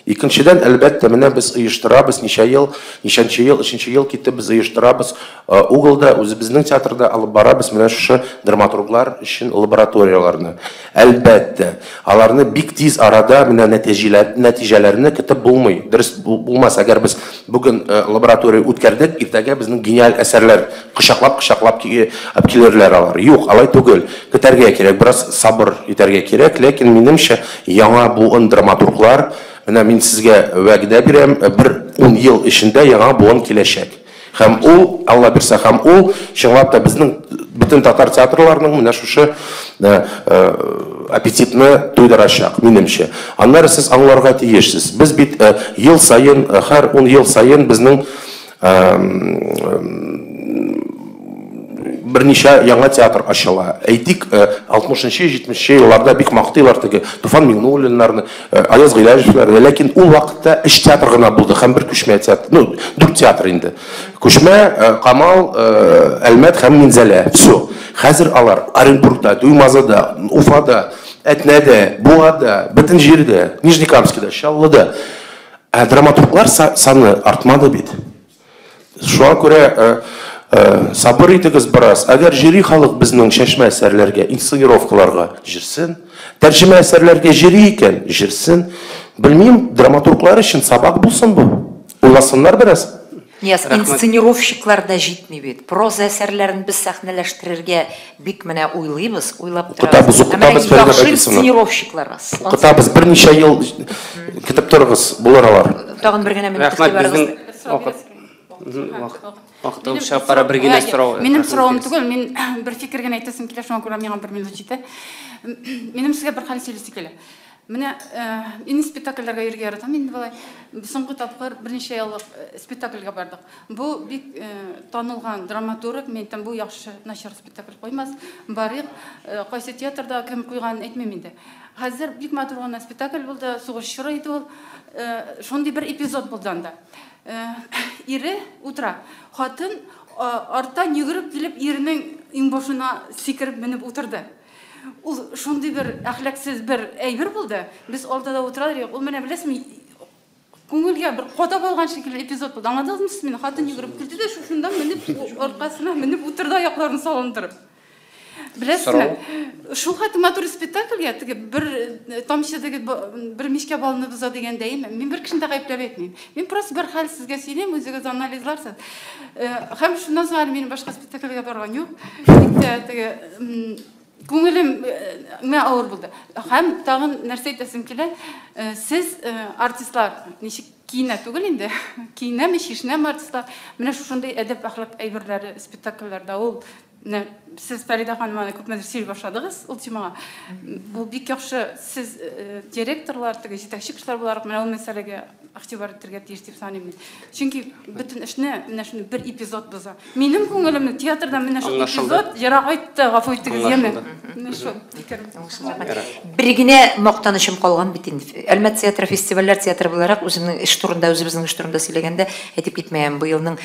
Икенчедән, әлбәттә, менә без оештырабыз, ничә ел, ничәнче ел, өченче ел китеп без оештырабыз. Углда, үзебезнең театрда алып барабыз менә шушы драматурглар өчен лабораторияләрне. Әлбәттә, аларны бик тиз арада менә нәтиҗәләрне көтеп булмый. Дөрес булмас, әгәр без бүген лаборатория үткәрдек, иртәгә безнең гениаль әсәрләр кочаклап-кочаклап алып килерләр алар. Юк, алай түгел. Көтәргә кирәк, бераз сабыр итәргә кирәк, ләкин минемчә яңа буын драматурглар, менә мин сезгә вәгъдә бирәм, бер 10 ел эчендә яңа буын киләчәк. Һәм ул, Алла бирсә, һәм ул чынлап та безнең бөтен татар театрларының менә шушы аппетитны туйдырачак, минемчә. Аннары сез аңларга тиешсез. Без бит ел саен, һәр 10 ел саен безнең берничә яңа театр ачыла. Әйтик, 60-70 елларда бик мактыйлар теге Туфан Миңнуллиннарны, Аяз Гыйләҗевләрне, ләкин ул вакытта 3 театр гына булды һәм бер күчмә театр, ну, 4 театр инде. Күчмә, Камал, Әлмәт һәм Минзәлә. Все. Хәзер алар Оренбургта, Туймазыда, Уфада, Әтнәдә, Буада, бөтен җирдә, Нижнекамскида, Чаллыда. Ә драматурглар саны артмады бит. Шуңа күрә сабыр итегез бераз. Әгәр җири халык безнең чәчмә әсәрләргә, инсценировкаларга җирсен, тәрҗемә әсәрләргә җири икән, җирсен. Белмим, драматурглар өчен сабак булсын бу. Уйласыннар бераз. Нияз, инсценировщиклар да җитми бит. Проза әсәрләрен без сәхнәләштерергә бик менә уйлыйбыз, уйлап торабыз. Укытабыз, укытабыз Фәридә Бәдисовна. Инсценировщиклар аз. Укытабыз, берничә ел көтеп торыгыз, булыр алар. Тагын бер генә минут игътибарыгыз. Вакытым чыгып бара, бер генә сорау. Минем соравым түгел, мин бер фикер генә әйтәсем килә, шуңа күрә миңа бер минут җитә. Минем сезгә бер хәл сөйлисе килә. Менә мин спектакльләргә йөрергә яратам инде болай. Соңгы тапкыр берничә еллык спектакльгә бардык. Бу бик танылган драматург, мин әйтәм, бу яхшы, начар спектакль куймас. Барыйк, кайсы театрда кем куйганын әйтмим инде. Хәзер бик матур гына спектакль булды, сугыш чоры иде ул. Шундый бер эпизод булды анда. Ире утыра, хатын арттан йөгереп килеп иренең иңбашына сикереп менеп утырды. Ул шундый бер әхлаксыз бер әйбер булды. Без алдада утыра идек. Ул менә беләсезме, күңелгә бер кадап алган шикелле эпизод булды. Аңладыгызмы сез мине? Хатын йөгереп килде дә шушында менеп, аркасына менеп утырды, аякларын салындырып. Беләсезме? Шул хәтле матур спектакльгә теге бер тамчы теге бер мичкә балны боза дигәндәйме? Мин бер кешене дә гаепләп әйтмим. Мин просто бер хәл сезгә сөйлим, үзегез анализларсыз. Һәм шуннан соң әле минем башка спектакльгә барган юк. Бик тә теге күңелемә авыр булды. Һәм тагын нәрсә әйтәсем килә, сез артистлар ничек киенә түгел инде, киенәме, чишенәме артистлар? Менә шушындый әдәп-әхлак әйберләре спектакльләрдә ул. Менә сез Фәридә ханым аны күпмедер сөйли башладыгыз ул темага. Бу бик яхшы, сез директорлар, теге җитәкче кешеләр буларак менә ул мәсьәләгә игътибар итәргә тиеш дип саныйм мин. Чөнки бөтен эшне менә шуны бер эпизод боза. Минем күңелемне театрда менә шул эпизод ерагайтты, гафу итегез, яме. Менә шул фикерем. Бер генә мактанычым калган бит инде. Әлмәт театры фестивальләр театры буларак үземнең эш турында, үзебезнең эш турында сөйләгәндә әйтеп китмәем. Быелның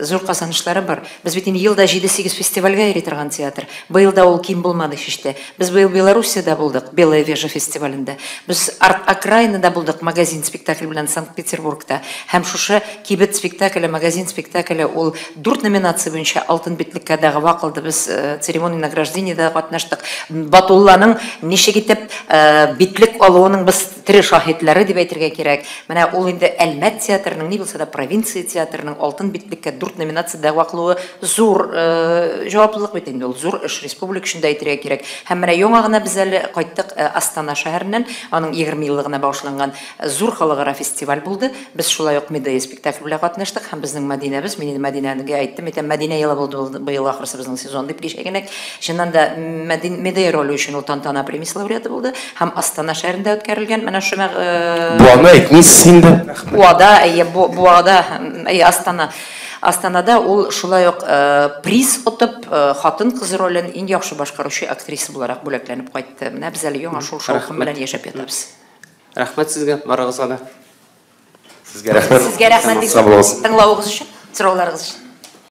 зур казанышлары бар. Без бит инде елда 7-8 фестивальгә йөри торган театр. Быел да ул ким булмады һич тә. Без быел Белоруссиядә булдык, Белая Вежа фестивалендә. Без Арт Окраинада булдык, магазин спектакль белән Санкт-Петербургта. Һәм шушы кибет спектакле, магазин спектакле ул 4 номинация буенча алтын битлеккә дәгъва кылды. Без церемония награждениедә катнаштык. Батулланың ничек итеп битлек алуының без тере шаһитлары дип әйтергә кирәк. Менә ул инде Әлмәт театрының, ни булса да провинция театрының алтын битлеккә 4 номинация дәгъва кылуы зур җаваплылык бит инде ул, зур эш республика өчен дә әйтергә кирәк. Һәм менә яңа гына без әле кайттык Астана шәһәреннән, аның 20 еллыгына багышланган зур халыкара фестиваль булды. Без шулай ук Медея спектакль белән катнаштык һәм безнең Мәдинәбез, мин инде Мәдинәгә әйттем, әйтәм, Мәдинә елы булды быел ахрысы безнең сезон дип кичә генә. Чыннан да Медея роле өчен ул тантана премиясе лауреаты булды һәм Астана шәһәрендә үткәрелгән менә шул Буаны әйтмисез инде. Буада, әйе, Буада, әйе, Астана. Астанада ул шулай ук приз отып, хатын-кыз ролен иң яхшы башкаручы актриса буларак бүләкләнеп кайтты. Менә без әле яңа шул шаукым белән яшәп ятабыз. Рәхмәт сезгә, барыгызга да. Сезгә рәхмәт. Сезгә рәхмәт. Тыңлавыгыз өчен, сорауларыгыз өчен.